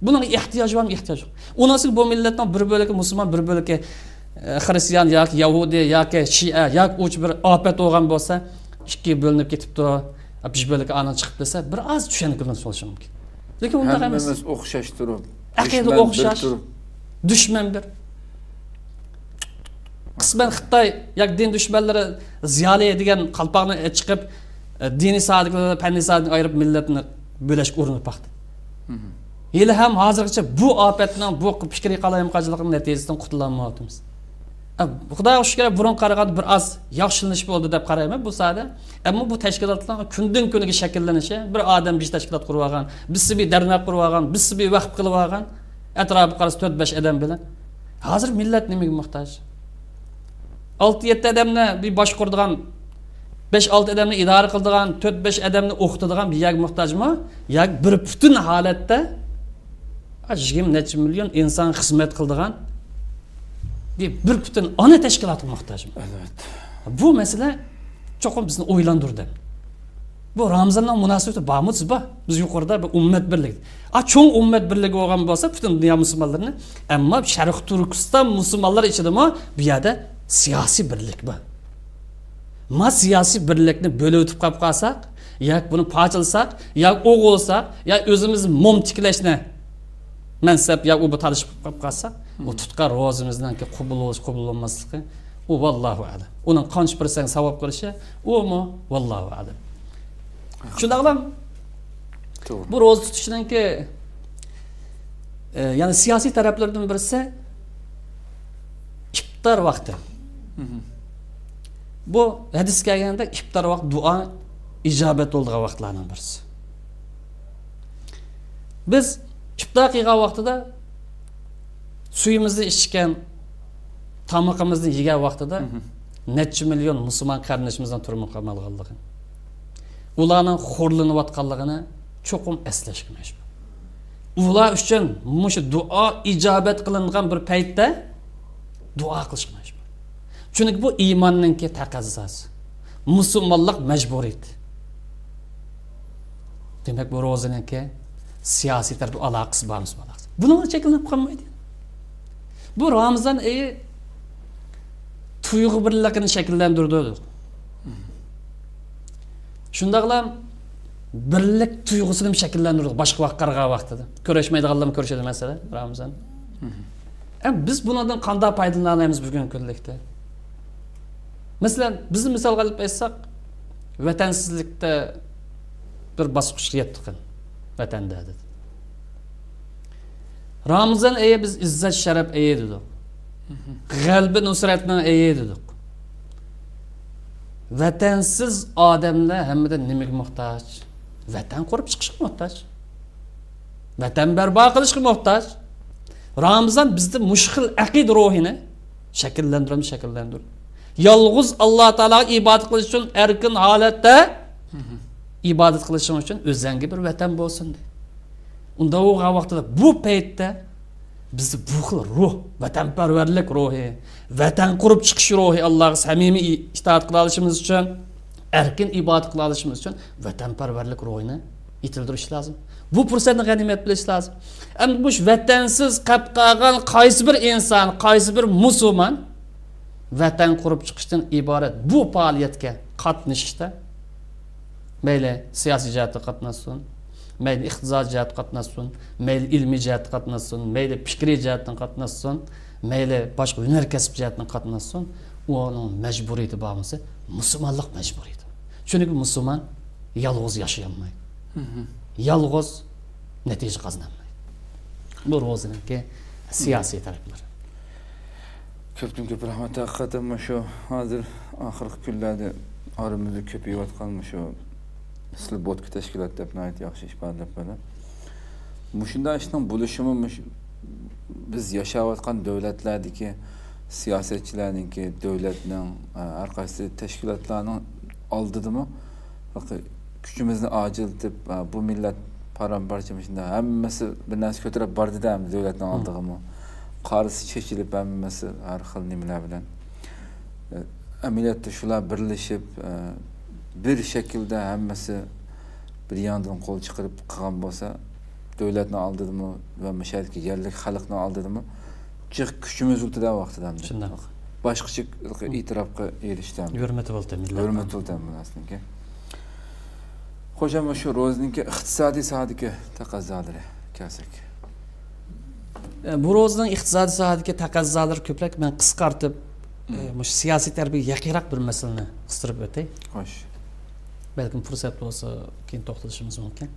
بۇنىڭغا ئېھتىياج بارمۇ؟ ئېھتىياج يوق. ئۇنىڭ ئۈستىگە بۇ مىللەتنىڭ بىر بۆلىكى مۇسۇلمان، بىر بۆلىكى، ئە، خرىستىيان ياكى يەھۇدىي ياكى شىئە ياكى ئۇچ بىر ئاپەت بولغان بولسا، ئىككىگە بۆلۈنۈپ كېتىپتۇ. بىر بۆلىكى ئاندىن چىقىپ دېسە، بىر ئاز چۈشەنگۈلىنىش بولۇشى مۇمكىن. لېكىن ئۇنداق ئەمەس. ھەممىمىز ئوخشاش تۇرۇپ، ئەقىدە ئوخشاش، دۈشمەن بىر. قىسمەن خىتاي ياكى دىن دۈشمەنلىرى زىيالىي دېگەن قالپاقنى چىقىپ، دىنىي ساھەدىكىلەرنى پەننىي ساھەدىن ئايرىپ، مىللەتنى بۆلۈشكە ئۇرۇنۇپ باقتى. ھېلىھەم ھازىرغىچە بۇ ئاپەتنىڭ، بۇ پىكرىي قالايمىقانچىلىقنىڭ نەتىجىسىدىن قۇتۇلالمايۋاتىمىز. ئە، خۇداغا شۈكۈر، بۇرۇنقى قارىغاندا بىر ئاز ياخشىلىنىش بولدى دەپ قارايمەن بۇ ساھەدە. ئەمما بۇ تەشكىلاتلارنىڭ كۈندىن كۈنگە شەكىللىنىشى، بىر ئادەم بىر تەشكىلات قۇرۇۋالغان، بىرسى بىر دەرنەك قۇرۇۋالغان، بىرسى بىر ۋەقىپ قىلىۋالغان، ئەتراپىغا قارىسا تۆت بەش ئادەم بىلەن. ھازىر مىللەت نېمىگە موھتاج؟ ئالتە يەتتە ئادەمنى بىر باشقۇرىدىغان، بەش ئالتە ئادەمنى ئىدارە قىلىدىغان، تۆت بەش ئادەمنى ئوقۇتىدىغان بىر يەرگە موھتاجمۇ؟ ياكى بىر پۈتۈن ھالەتتە، ئا، يىگىرمە نەچچە مىليون ئىنسانغا خىزمەت قىلىدىغان بىر، بىر پۈتۈن ئانا تەشكىلاتقا موھتاجمۇ؟ ئەلۋەتتە. بۇ مەسىلە چوقۇم بىزنى ئويلاندۇردى. بۇ رامىزاننىڭ مۇناسىۋىتى بارمۇ؟ بار. بىز يۇقىرىدا بىر ئۈممەت بىرلىكى. ئا، چوڭ ئۈممەت بىرلىكى بولغان بولسا، پۈتۈن دۇنيا مۇسۇلمانلىرىنى، ئەمما شەرقىي تۈركىستان مۇسۇلمانلىرى ئىچىدىمۇ بۇ يەردە سىياسىي بىرلىك بار. ما سىياسىي بىرلىكنى بۆلۈۋېتىپ قاپ قالساق، ياكى بۇنى پارچىلىساق، ياكى ئوغۇلساق، يا ئۆزىمىز موم تىكلەشنى مەنسەپ يا ئۇ بۇ تالىشىپ قاپ قالساق، ئۇ تۇتقان روزىمىزنىڭكى قوبۇل بولۇش، قوبۇل بولماسلىقى، ئۇ ۋاللاھۇ ئەلەم. ئۇنىڭ قانچە پىرسەنت ساۋاب قىلىشى، ئۇمۇ ۋاللاھۇ ئەلەم. شۇنداقلا توغرا. بۇ روزا تۇتۇشنىڭكى، ئە، يەنى سىياسىي تەرەپلىرىدىن بىرسى ئىپتار ۋاقتى. بۇ ھەدىس كەلگەندەك ئىپتار ۋاقتى دۇئا ئىجابەت بولىدىغان ۋاقىتلارنىڭ بىرسى. بىز ئىپتار قىلغان ۋاقتىدا، سۈيىمىزنى ئىچكەن، تامىقىمىزنى يېگەن ۋاقتىدا نەچچە مىليون مۇسۇلمان قېرىندىشىمىزنىڭ تۈرمىگە قامالغانلىقى، ئۇلارنىڭ خورلىنىۋاتقانلىقىنى چوقۇم ئەسلەشكە مەجبۇر. ئۇلار ئۈچۈن مۇشۇ دۇئا ئىجابەت قىلىنغان بىر پەيتتە دۇئا قىلىشقا مەجبۇر. چۈنكى بۇ ئىماننىڭكى تەقەززاسى، مۇسۇلمانلىق مەجبۇرىيىتى. دېمەك، بۇ روزىنىڭكى سىياسىي تەرەپ ئالاقىسى بار، مۇسۇلمانلار. بۇنىڭ بىلەن چەكلىنىپ قالمايدۇ. بۇ رامىزان ئېيى تۇيغۇ بىرلىكىنى شەكىللەندۈرىدۇ. شۇنداقلا بىرلىك تۇيغۇسىنى شەكىللەندۈرىدۇ. باشقا ۋاقىت قارىغان ۋاقتىدا. كۆرۈشمەيدىغانلارمۇ كۆرۈشىدۇ، مەسىلەن، رامىزان. ئەمما بىز بۇنىڭدىن قانداق پايدىلىنالايمىز بۈگۈنكى كۈنلۈكتە؟ مەسىلەن، بىزنى مىسالغا ئېلىپ ئېيتساق، ۋەتەنسىزلىكتە بىر باسقۇچقا يەتتۇق ۋەتەندە، دېدى. رامىزان ئېيى بىز ئىززەت شەرەپ ئېيى دېدۇق. غەلىبە نۇسرەتنىڭ ئېيى دېدۇق. ۋەتەنسىز ئادەملەر ھەممىدىن نېمىگە موھتاج؟ ۋەتەن قۇرۇپ چىقىشقا موھتاج. ۋەتەن بەرپا قىلىشقا موھتاج. رامىزان بىزدە مۇشۇ خىل ئەقىدە روھىنى شەكىللەندۈرۈپ، شەكىللەندۈرۈپ. يالغۇز ئاللا تائالاغا ئىبادەت قىلىش ئۈچۈن ئەركىن ھالەتتە ئىبادەت قىلىشىڭ ئۈچۈن ئۆزەڭگە بىر ۋەتەن بولسۇن، دېدى. ئۇنداق بولغان ۋاقتىدا بۇ پەيتتە بىزدە بۇ خىل روھ، ۋەتەنپەرۋەرلىك روھى، ۋەتەن قۇرۇپ چىقىش روھى، ئاللاغا سەمىمىي ئىتائەت قىلالىشىمىز ئۈچۈن، ئەركىن ئىبادەت قىلالىشىمىز ئۈچۈن ۋەتەنپەرۋەرلىك روھىنى يېتىلدۈرۈش لازىم. بۇ پۇرسەتنى غەنىيمەت بىلىش لازىم. ئەمدى مۇشۇ ۋەتەنسىز قېلىپ قالغان قايسى بىر ئىنسان، قايسى بىر مۇسۇلمان ۋەتەن قۇرۇپ چىقىشتىن ئىبارەت بۇ پائالىيەتكە قاتنىشىشتا، مەيلى سىياسىي جەھەتتە قاتناشسۇن، مەيلى ئىقتىسادىي جەھەتتە قاتناشسۇن، مەيلى ئىلمىي جەھەتتە قاتناشسۇن، مەيلى پىكرىي جەھەتتىن قاتناشسۇن، مەيلى باشقا ھۈنەر كەسىپ جەھەتتىن قاتناشسۇن، ئۇنىڭ مەجبۇرىيىتى بارمىسا، مۇسۇلمانلىق مەجبۇرىيىتى. چۈنكى مۇسۇلمان يالغۇز ياشىيالمايدۇ. يالغۇز نەتىجە قازىنالمايدۇ. بۇ روزىنىڭكى سىياسىي تەرەپلىرى. كۆپتىن كۆپ رەھمەت. ھەقىقەتەن مۇشۇ ھازىر ئاخىرقى كۈنلەردە ئارىمىزدا كۆپىيىۋاتقان مۇشۇ سلېبودكا تەشكىلات دەپ ناھايىتى ياخشى ئىپادىلەپ بەردى. مۇشۇنداق ئىشنىڭ بولۇشىمۇ مۇشۇ بىز ياشاۋاتقان دۆلەتلەردىكى سىياسەتچىلەرنىڭكى، دۆلەتنىڭ، ئە، ھەر قايسى تەشكىلاتلارنىڭ ئالدىدىمۇ كۈچىمىزنى ئاجىزلىتىپ، ئە، بۇ مىللەت پارام-پارچە، مۇشۇنداق ھەممىسى بىر نەرسە كۆتۈرۈپ باردى-دە، ئەمدى دۆلەتنىڭ ئالدىغىمۇ. قارىسى چېچىلىپ، ھەممىسى ھەر خىل نېمىلەر بىلەن. ئە، ئەمەلىيەتتە شۇلار بىرلىشىپ، ئە، بىر شەكىلدە ھەممىسى بىر ياندىن قول چىقىرىپ قىلغان بولسا، دۆلەتنىڭ ئالدىدىمۇ ۋە مۇشۇ يەردىكى يەرلىك خەلقنىڭ ئالدىدىمۇ جىق كۈچىمىز يوتىدە ۋاقتىدا. شۇنداق. باشقىچە ئېتىراپقا ئېرىشتى. ھۆرمىتى بولدى مىللەت. ھۆرمىتى بولدى مىللەتنىڭكى. خوش، ئەمما شۇ روزىنىڭكى ئىقتىسادىي ساھەدىكى تەقەززالىرى كەلسەك. ئە، بۇ روزىنىڭ ئىقتىسادىي ساھەدىكى تەقەززالىرى كۆپرەك، مەن قىسقارتىپ، ئە، مۇشۇ سىياسىي تەرىپىگە يېقىنراق بىر مەسىلىنى قىستۇرۇپ ئۆتەي. خوش. بەلكىم پۇرسەت بولسا، كېيىن توختىلىشىمىز مۇمكىن.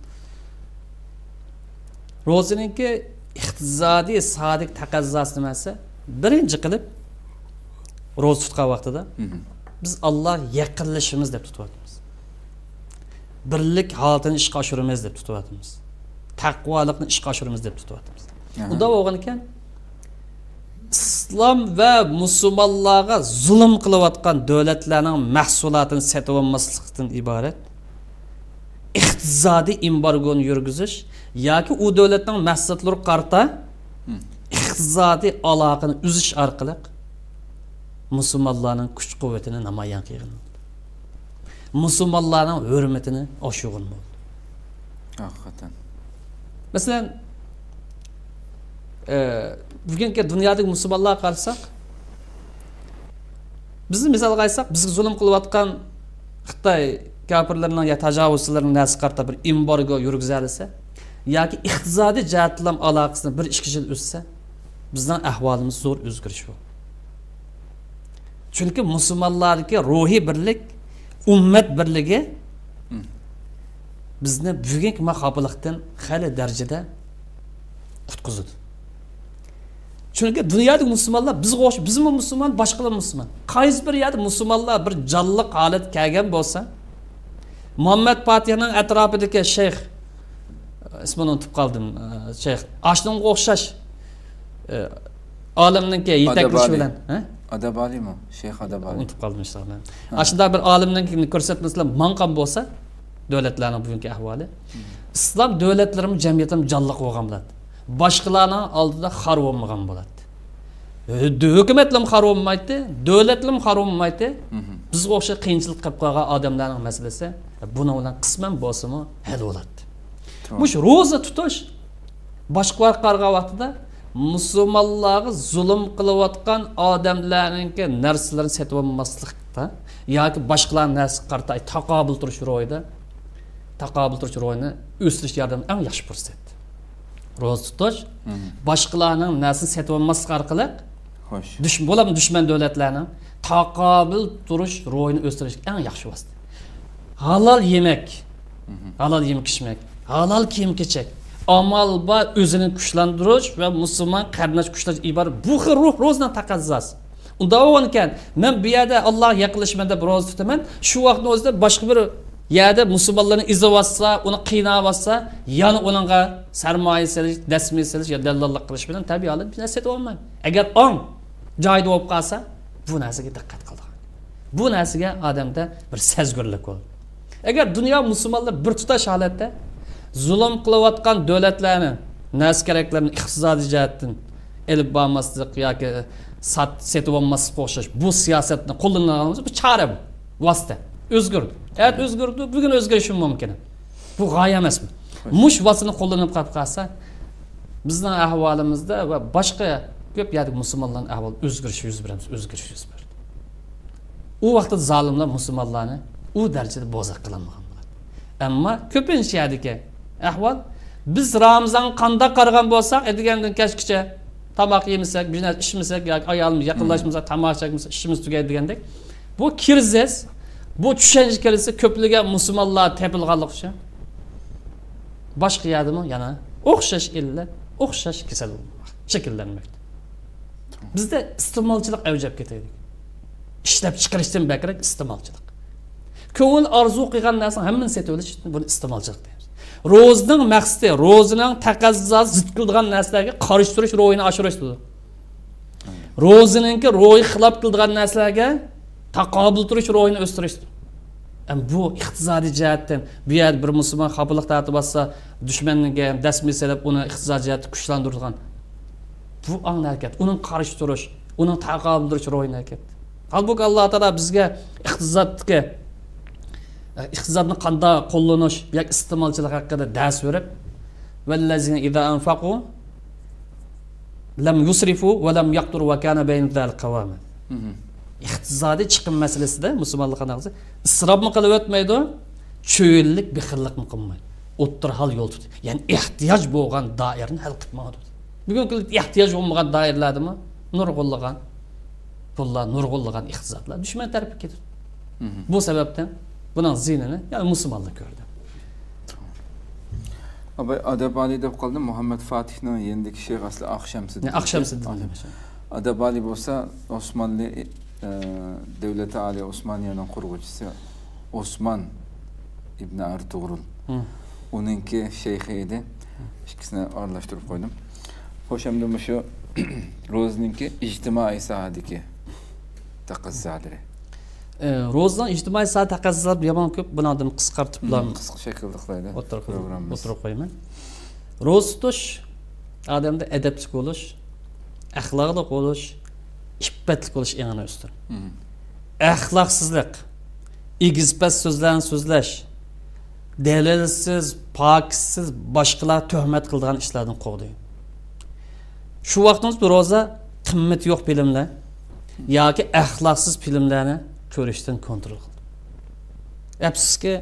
روزىنىڭكى ئىقتىسادىي ساھەدىكى تەقەززاسى نېمە دېسە، بىرىنچى قىلىپ، روزا تۇتقان ۋاقتىدا بىز ئاللاغا يېقىنلىشىمىز دەپ تۇتۇۋاتىمىز. بىرلىك ھالىتىنى ئىشقا ئاشۇرىمىز دەپ تۇتۇۋاتىمىز. تەقۋالىقنى ئىشقا ئاشۇرىمىز دەپ تۇتۇۋاتىمىز. ئۇنداق بولغانىكەن، ئىسلام ۋە مۇسۇلمانلارغا زۇلۇم قىلىۋاتقان دۆلەتلەرنىڭ مەھسۇلاتىنى سېتىۋالماسلىقتىن ئىبارەت ئىقتىسادىي ئېمبارگونى يۈرگۈزۈش ياكى ئۇ دۆلەتنىڭ مەھسۇلاتلىرىغا قارىتا ئىقتىسادىي ئالاقىنى ئۈزۈش ئارقىلىق مۇسۇلمانلارنىڭ كۈچ-قۇۋۋىتىنى نامايان قىلغىلى بولىدۇ. مۇسۇلمانلارنىڭ ھۆرمىتىنى ئاشۇرغىلى بولىدۇ. ھەقىقەتەن. مەسىلەن، ئە، بۈگۈنكى دۇنيادىكى مۇسۇلمانلارغا قارىساق، بىزنى مىسالغا ئالساق، بىزگە زۇلۇم قىلىۋاتقان خىتاي كاپىرلىرىنىڭ يا تاجاۋۇزچىلىرىنىڭ نەرسىگە قارىتا بىر ئېمبارگو يۈرگۈزەلىسە ياكى ئىقتىسادىي جەھەتتىنلا ئالاقىسىنى بىر ئىككى يىل ئۈزسە، بىزنىڭ ئەھۋالىمىز زور ئۆزگىرىش بۇ. چۈنكى مۇسۇلمانلاردىكى روھىي بىرلىك، ئۈممەت بىرلىكى بىزنى بۈگۈنكى ما خاپىلىقتىن خېلى دەرىجىدە قۇتقۇزىدۇ. چۈنكى دۇنيادىكى مۇسۇلمانلار بىزگە ئوخشاش، بىزمۇ مۇسۇلمان، باشقىلار مۇسۇلمان. قايسى بىر يەردە مۇسۇلمانلار بىر جانلىق ھالەتكە كەلگەن بولسا، مۇھەممەد پاتىھنىڭ ئەتراپىدىكى شەيخ، ئىسمىنى ئۇنتۇپ قالدىم، شەيخ، ئاشۇنىڭغا ئوخشاش، ئالىمنىڭكى يېتەكلىشى بىلەن، ھە؟ ئادابالىمۇ؟ شەيخ ئادابالى. ئۇنتۇپ قالدىم ئىنشاللا. ھە. ئاشۇنداق بىر ئالىمنىڭ كۆرسەتمىسى بىلەن ماڭغان بولسا، دۆلەتلەرنىڭ بۈگۈنكى ئەھۋالى، ئىسلام دۆلەتلىرىمۇ، جەمئىيىتىمۇ جانلىق بولغان بولاتتى. باشقىلارنىڭ ئالدىدا خار بولمىغان بولاتتى. ھۆ-، ھۆكۈمەتلىرىمۇ خار بولمايتتى، دۆلەتلىرىمۇ خار بولمايتتى. بىزگە ئوخشاش قىيىنچىلىق قېلىپ قالغان ئادەملەرنىڭ مەسىلىسى بۇنىڭ بىلەن قىسمەن بولسىمۇ ھەل بولاتتى. مۇشۇ روزا تۇتۇش باشقىلارغا قارىغان ۋاقتىدا مۇسۇلمانلارغا زۇلۇم قىلىۋاتقان ئادەملەرنىڭكى نەرسىلىرىنى سېتىۋالماسلىقتا ياكى باشقىلارنىڭ نەرسىگە قارىتا تاقابىل تۇرۇش روھىدا، تاقابىل تۇرۇش روھىنى ئۆستۈرۈش ياردىمى ئەڭ ياخشى پۇرسەت. روزا تۇتۇش، باشقىلارنىڭ نەرسىنى سېتىۋالماسلىق ئارقىلىق، خوش. دۈش-، بولۇپمۇ دۈشمەن دۆلەتلەرنىڭ تاقابىل تۇرۇش روھىنى ئۆستۈرۈشكە ئەڭ ياخشى ۋاسىتە. ھالال يېمەك، ھالال يېمەك ئىچمەك، ھالال كىيىم-كېچەك، ئامال بار ئۆزىنى كۈچلەندۈرۈش ۋە مۇسۇلمان قېرىنداش كۈچلەش ئىبارەت بۇ خىل روھ روزىنىڭ تەقەززاسى. ئۇنداق بولغانىكەن، مەن بۇ يەردە ئاللاغا يېقىنلىشىمەن دەپ روزا تۇتىمەن، شۇ ۋاقىتنىڭ ئۆزىدە باشقا بىر يەردە مۇسۇلمانلارنى ئېزىۋاتسا، ئۇنى قىيناۋاتسا، يەنە ئۇنىڭغا سەرمايە سېلىش، دەسمىيە سېلىش يا دەللاللىق قىلىش بىلەن تەبىئىي ھالەتتە بىر نەرسە سېتىۋالمايمەن. ئەگەر ئاڭ جايىدا بولۇپ قالسا، بۇ نەرسىگە دىققەت قىلىدىغان. بۇ نەرسىگە ئادەمدە بىر سەزگۈرلۈك بولىدۇ. ئەگەر دۇنيا مۇسۇلمانلىرى بىر تۇتاش ھالەتتە زۇلۇم قىلىۋاتقان دۆلەتلەرنى، نەرسە-كېرەكلىرىنى ئىقتىسادىي جەھەتتىن ئېلىپ بارماسلىق ياكى سات-، سېتىۋالماسلىققا ئوخشاش بۇ سىياسەتنى قوللىنىدىغان بولسا، بۇ چارە بۇ، ۋاسىتە. ئۆزگىرىدۇ. ئەتە ئۆزگىرىدۇ، بۈگۈن ئۆزگىرىشى مۇمكىن. بۇ غايە ئەمەسمۇ؟ مۇش ۋاسىتىنى قوللىنىپ قاپ قالسا، بىزنىڭ ئەھۋالىمىزدا ۋە باشقا كۆپ يەردىكى مۇسۇلمانلارنىڭ ئەھۋالى ئۆزگىرىش يۈز بېرىمىز، ئۆزگىرىش يۈز بېرىدۇ. ئۇ ۋاقىتتا زالىملار مۇسۇلمانلارنى ئۇ دەرىجىدە بوزەك قىلالمىغان بولاتتى. ئەمما كۆپىنچە يەردىكى ئەھۋال، بىز رامىزانغا قانداق قارىغان بولساق، ئەتىگەندىن كەچكىچە تاماق يېمىسەك، بىر نەرسە ئىچمىسەك ياكى ئايالىمىز يېقىنلاشمىسا، تاماكا چەكمىسە، ئىشىمىز تۈگەيدۇ دېگەندەك، بۇ كىرىزىس، بۇ چۈشەنچە كىرىزىسى كۆپلىگەن مۇسۇلمانلار تېپىلغانلىقى ئۈچۈن باشقا يەردىمۇ يەنە ئوخشاش ئىللەت، ئوخشاش كېسەل شەكىللەنمەكتە. بىزدە ئىستېمالچىلىق ئەۋج ئېلىپ كېتەيلى. ئىشلەپچىقىرىشتىن بەكرەك ئىستېمالچىلىق. كۆڭۈل ئارزۇ قىلغان نەرسىنىڭ ھەممىنى سېتىۋېلىش، بۇنى ئىستېمالچىلىق دەيمىز. روزىنىڭ مەقسىتى، روزىنىڭ تەقەززاسى زىت كېلىدىغان نەرسىلەرگە قارشى تۇرۇش روھىنى ئاشۇرۇش دېدى. روزىنىڭكى روھى خىلاپ كېلىدىغان نەرسىلەرگە تاقابىل تۇرۇش روھىنى ئۆستۈرۈش دېدى. ئەم، بۇ ئىقتىسادىي جەھەتتىن، بۇ يەردە بىر مۇسۇلمان خاپىلىق تارتىۋاتسا، دۈشمەنگە دەسمىيە سېلىپ، ئۇنى ئىقتىسادىي جەھەتتە كۈچلەندۈرىدىغان، بۇ ئاڭنى ھەرىكەت، ئۇنىڭ قارشى تۇرۇش، ئۇنىڭ تاقابىل تۇرۇش روھىنى ھەرىكەت. ھالبۇكى، ئاللا تائالا بىزگە ئىقتىسادتىكى، ئىقتىسادنى قانداق قوللىنىش ياكى ئىستېمالچىلىق ھەققىدە دەرس بېرىپ، «ۋەللەزىنە ئىزا ئەنفەقۇ لەم يۇسرىفۇ ۋە لەم يەقتۇرۇ ۋە كانە بەينە زالىكە قەۋامە.» ئىقتىسادىي چىقىم مەسىلىسىدە مۇسۇلمانلار قانداق قىلسا، ئىسراپمۇ قىلىۋەتمەيدۇ، چۆللۈك، بېخىللىقمۇ قىلمايدۇ. ئوتتۇرا ھال يول تۇتىدۇ. يەنى ئېھتىياج بولغان دائىرىنى ھەل قىلىپ ماڭىدۇ. بۈگۈنكى كۈندە ئېھتىياج بولمىغان دائىرىلەردىمۇ نۇرغۇنلىغان پۇللار، نۇرغۇنلىغان ئىقتىسادلار دۈشمەن تەرىپىگە كېتىدۇ. بۇ سەۋەبتىن بۇنىڭ زىيىنىنى يەنى مۇسۇلمانلار كۆردى. ئاباي، ئەدەب ئالىي دەپ قالدىم. مۇھەممەد فاتىھنىڭ يېنىدىكى شېخ ئەسلى ئاق شەمسىدىن. ئاق شەمسىدىن. ئەدەب ئالىي بولسا ئوسمانلى، ئە، دۆلەت ئالىي ئوسمانىيەنىڭ قۇرغۇچىسى ئوسمان ئىبنى ئەرتۇغرۇل. ئۇنىڭكى شەيخى ئىدى. ئىككىسىنى ئارىلاشتۇرۇپ قويدۇم. خوش، ئەمدى مۇشۇ روزىنىڭكى ئىجتىمائىي ساھەدىكى تەقەززالىرى. ئە، روزىنىڭ ئىجتىمائىي ساھە تەقەززالىرى يامان كۆپ. بۇنىڭدىن قىسقارتىپلا قىسقا شەكىلدە قىلايلى ئوتتۇرىغا، پروگراممىمىز. ئوتتۇرىغا قويىمەن. روزا تۇتۇش ئادەمدە ئەدەپلىك بولۇش، ئەخلاقلىق بولۇش، ئىپپەتلىك بولۇش ئېڭىنى ئۆستۈرىدۇ. ئەخلاقسىزلىق، ئېگىز-پەس سۆزلەرنى سۆزلەش، دەلىلسىز، پاكىتسىز باشقىلار تۆھمەت قىلىدىغان ئىشلاردىن قوغدايدۇ. شۇ ۋاقتىمىز بۇ روزا قىممىتى يوق فىلىملەر ياكى ئەخلاقسىز فىلىملەرنى كۆرۈشتىن كونترول قىلىدۇ. ئەپسۇسكى،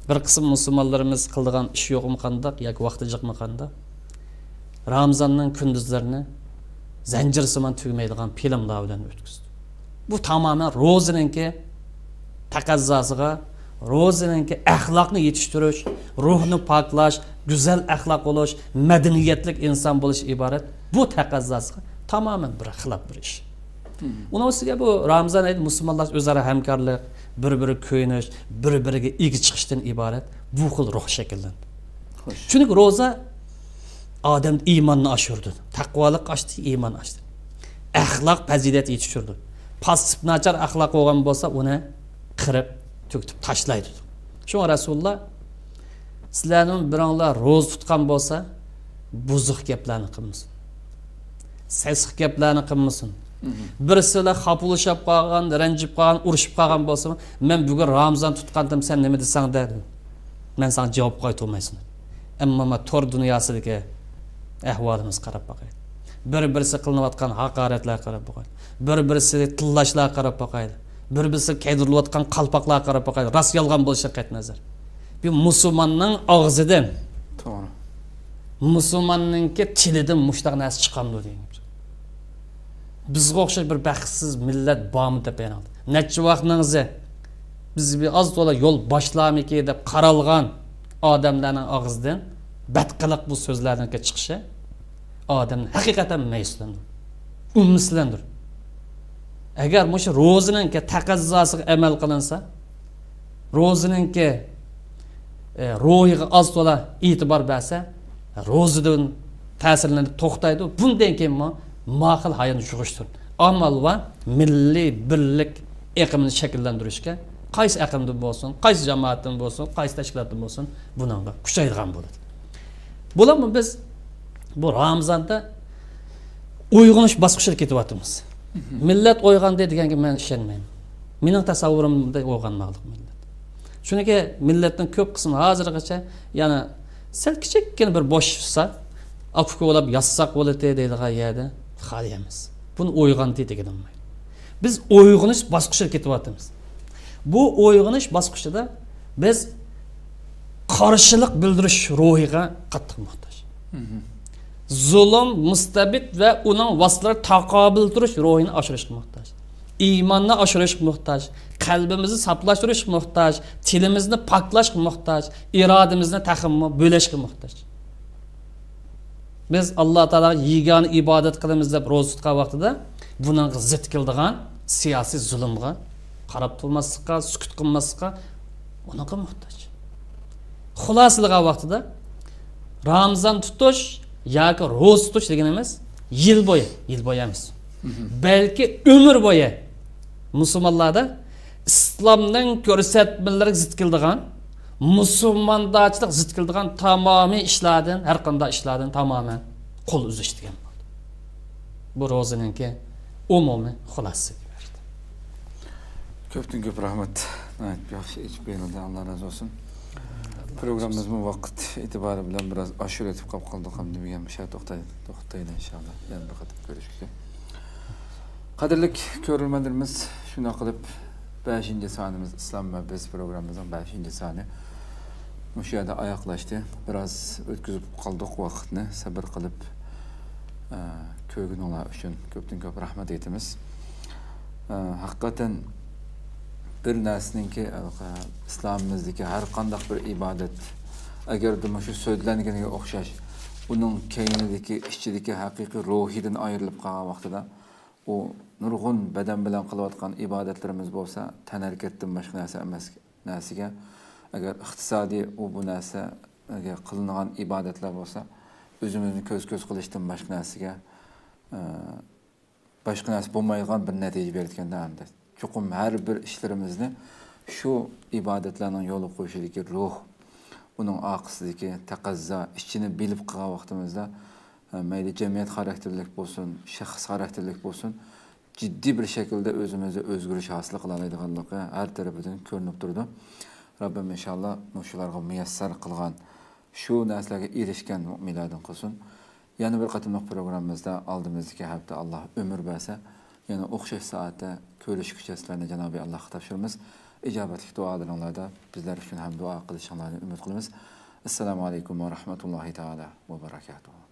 بىر قىسىم مۇسۇلمانلىرىمىز قىلىدىغان ئىش يوقمۇ قانداق ياكى ۋاقتى جىقمۇ قانداق، رامىزاننىڭ كۈندۈزلىرىنى زەنجىرسىمان تۈگىمەيدىغان فىلىملار بىلەن ئۆتكۈزىدۇ. بۇ تامامەن روزىنىڭكى تەقەززاسىغا، روزىنىڭكى ئەخلاقنى يېتىشتۈرۈش، روھنى پاكلاش، گۈزەل ئەخلاق بولۇش، مەدەنىيەتلىك ئىنسان بولۇش ئىبارەت. بۇ تەقەززاسىغا تامامەن بىر خىلاپ بىر ئىش. ئۇنىڭ ئۈستىگە بۇ رامىزان ئېيىدا مۇسۇلمانلار ئۆزئارا ھەمكارلىق، بىر-بىرىگە كۆيۈنۈش، بىر-بىرىگە ئىگە چىقىشتىن ئىبارەت بۇ خىل روھ شەكىللەندى. چۈنكى روزا ئادەمدە ئىماننى ئاشۇرىدۇ. تەقۋالىق ئاشتى، ئىمان ئاشتى. ئەخلاق پەزىلەت يېتىشتۈرىدۇ. پاسسىپ ناچار ئەخلاق بولغان بولسا، ئۇنى قىرىپ، تۈگىتىپ تاشلايدۇ. شۇڭا رەسۇلۇللا، سىلەرنىڭ بىرىڭلار روزا تۇتقان بولسا، بۇزۇق گەپلەرنى قىلمىسۇن. سېسىق گەپلەرنى قىلمىسۇن. بىرسى بىلەن خاپىلىشىپ قالغان، رەنجىپ قالغان، ئۇرۇشۇپ قالغان بولسا، مەن بۈگۈن رامىزان تۇتقانتىم، سەن نېمە دېسەڭ دە، مەن ساڭا جاۋاب قايتۇرمايسەن. ئەمما ما تور دۇنياسىدىكى ئەھۋالىمىزغا قاراپ باقايلى. بىر-بىرسىگە قىلىنىۋاتقان ھاقارەتلەرگە قاراپ باقايلى. بىر-بىرسىگە تىللاشلارغا قاراپ باقايلى. بىر-بىرسىگە كىيدۈرۈلۈۋاتقان قالپاقلارغا قاراپ باقايلى. راست يالغان بولۇشىغا قەتئىينەزەر. بىر مۇسۇلماننىڭ ئاغزىدىن، توغرا، مۇسۇلماننىڭكى تىلىدىن مۇشۇنداق نەرسە چىقامدۇ دېگەن گەپ. بىزگە ئوخشاش بىر بەختسىز مىللەت بارمۇ دەپ يەنە نەچچە ۋاقىتنىڭ ئىزى بىز بىر ئاز تولا يول باشلارمىكى دەپ قارالغان ئادەملەرنىڭ ئاغزىدىن بەتقىلىق بۇ سۆزلەرنىڭكى چىقىشى ئادەمنى ھەقىقەتەن مەيۈسلەندۈرىدۇ، ئۈمىدسىزلەندۈرىدۇ. ئەگەر مۇشۇ روزىنىڭكى تەقەززاسىغا ئەمەل قىلىنسا، روزىنىڭكى، ئە، روھىغا ئاز تولا ئېتىبار بەرسە، روزىدىن تەسىرلىنىپ توختايدۇ. بۇندىن كېيىنمۇ ما خىل ھاياتنى يۈرگۈزۈشتۈر. ئامال بار مىللىي بىرلىك ئېقىمىنى شەكىللەندۈرۈشكە، قايسى ئەقىمدىن بولسۇن، قايسى جامائەتتىن بولسۇن، قايسى تەشكىلاتتىن بولسۇن، بۇنىڭغا كۈچەيدىغان بولىدۇ. بۇلارمۇ بىز بۇ رامىزاندا ئويغىنىش باسقۇچىدا كېتىۋاتىمىز. مىللەت ئويغاندى دېگەنگە مەن ئىشەنمەيمەن. مېنىڭ تەسەۋۋۇرۇمدا ئويغانماقلىق مىللەت. چۈنكى مىللەتنىڭ كۆپ قىسمى ھازىرغىچە يەنە سەل كىچىككىنە بىر بوشىسا، ئاكا-ئۇكا بولۇپ ياتساق بولىدى دەيدىغان يەردە خالىي ئەمەس. بۇنى ئويغاندى دېگىلى بولمايدۇ. بىز ئويغىنىش باسقۇچىدا كېتىۋاتىمىز. بۇ ئويغىنىش باسقۇچىدا بىز قارشىلىق بىلدۈرۈش روھىغا قاتتىق موھتاج. زۇلۇم، مۇستەبىت ۋە ئۇنىڭ ۋاسىتىلىرىگە تاقابىل تۇرۇش روھىنى ئاشۇرۇشقا موھتاج. ئىماننى ئاشۇرۇشقا موھتاج. قەلبىمىزنى ساپلاشتۇرۇشقا موھتاج. تىلىمىزنى پاكلاشقا موھتاج. ئىرادىمىزنى تېخىمۇ بۆلەشكە موھتاج. بىز ئاللا تائالاغا يېگانە ئىبادەت قىلىمىز دەپ روزا تۇتقان ۋاقتىدا بۇنىڭغا زىت كېلىدىغان سىياسىي زۇلۇمغا قاراپ تۇرماسلىققا، سۈكۈت قىلماسلىققا، ئۇنىڭغا موھتاج. خۇلاسىلىغان ۋاقتىدا رامىزان تۇتۇش ياكى روزا تۇتۇش دېگىنىمىز يىل بويى، يىل بويى ئەمەس، بەلكى ئۆمۈر بويى مۇسۇلمانلاردا ئىسلامنىڭ كۆرسەتمىلىرىگە زىت كېلىدىغان، مۇسۇلماندارچىلىققا زىت كېلىدىغان تامامىي ئىشلاردىن، ھەر قانداق ئىشلاردىن تامامەن قول ئۈزۈش دېگەن بولدى. بۇ روزىنىڭكى ئومۇمىي خۇلاسىسى دېيىش. كۆپتىن كۆپ رەھمەت. ناھايىتى ياخشى ئېچىپ بېرىلدى. ئاللا رازى بولسۇن. پروگراممىمىزمۇ ۋاقىت ئېتىبارى بىلەن بىراز ئاشۇرۇۋېتىپ قاپ قالدۇق ھەم دېمىگەن مۇشۇ يەردە توختايلى، توختايلى ئىنشاللا. يەنە بىر قېتىم كۆرۈشكىچە. قەدىرلىك كۆرۈرمەنلىرىمىز، شۇنداق قىلىپ بەشىنچى سانىمىز، ئىسلام ۋە بىز پروگراممىمىزنىڭ بەشىنچى سانى مۇشۇ يەردە ئاياغلاشتى. بىراز ئۆتكۈزۈپ قالدۇق ۋاقىتنى، سەبىر قىلىپ، ئە، كۆرگىنىڭلار ئۈچۈن كۆپتىن كۆپ رەھمەت ئېيتىمىز. ئە، ھەقىقەتەن بىر نەرسىنىڭكى، ئىسلامىمىزدىكى ھەر قانداق بىر ئىبادەت، ئەگەردە مۇشۇ سۆزلەنگىنىگە ئوخشاش، ئۇنىڭ كەينىدىكى، ئىچىدىكى ھەقىقىي روھىدىن ئايرىلىپ قالغان ۋاقتىدا، ئۇ نۇرغۇن بەدەن بىلەن قىلىۋاتقان ئىبادەتلىرىمىز بولسا تەنھەرىكەتتىن باشقا نەرسە ئەمەس نەرسىگە، ئەگەر ئىقتىسادىي ئۇ بۇ نەرسەگە قىلىنغان ئىبادەتلەر بولسا ئۆزىمىزنى كۆز-كۆز قىلىشتىن باشقا نەرسىگە، ئە، باشقا نەرسە بولمايدىغان بىر نەتىجە بېرىدىكەن-دە ئەمدى. چوقۇم ھەر بىر ئىشلىرىمىزنى شۇ ئىبادەتلەرنىڭ يولغا قويۇشىدىكى روھ، ئۇنىڭ ئارقىسىدىكى تەقەززا، ئىچىنى بىلىپ قىلغان ۋاقتىمىزدا، ئە، مەيلى جەمئىيەت خاراكتېرلىك بولسۇن، شەخس خاراكتېرلىك بولسۇن، جىددىي بىر شەكىلدە ئۆزىمىزدە ئۆزگىرىش ھاسىل قىلالايدىغانلىقى ھەر تەرىپىدىن كۆرۈنۈپ تۇرىدۇ. رەببىم ئىنشاللا مۇشۇلارغا مۇيەسسەر قىلغان، شۇ نەرسىلەرگە ئېرىشكەن مۆمىنلەردىن قىلسۇن. يەنە بىر قېتىملىق پروگراممىمىزدا ئالدىمىزدىكى ھەپتە ئاللا ئۆمۈر بەرسە، يەنە ئوخشاش سائەتتە كۆرۈشكۈچە سىلەرنى جانابى ئاللاغا تاپشۇرىمىز. ئىجابەتلىك دۇئالىرىڭلاردا بىزلەر ئۈچۈن ھەم دۇئا قىلىشىڭلارنى ئۈمىد قىلىمىز. ئەسسالامۇ ئەلەيكۇم ۋە رەھمەتۇللاھى تائالا ۋە بەرەكاتۇھۇ.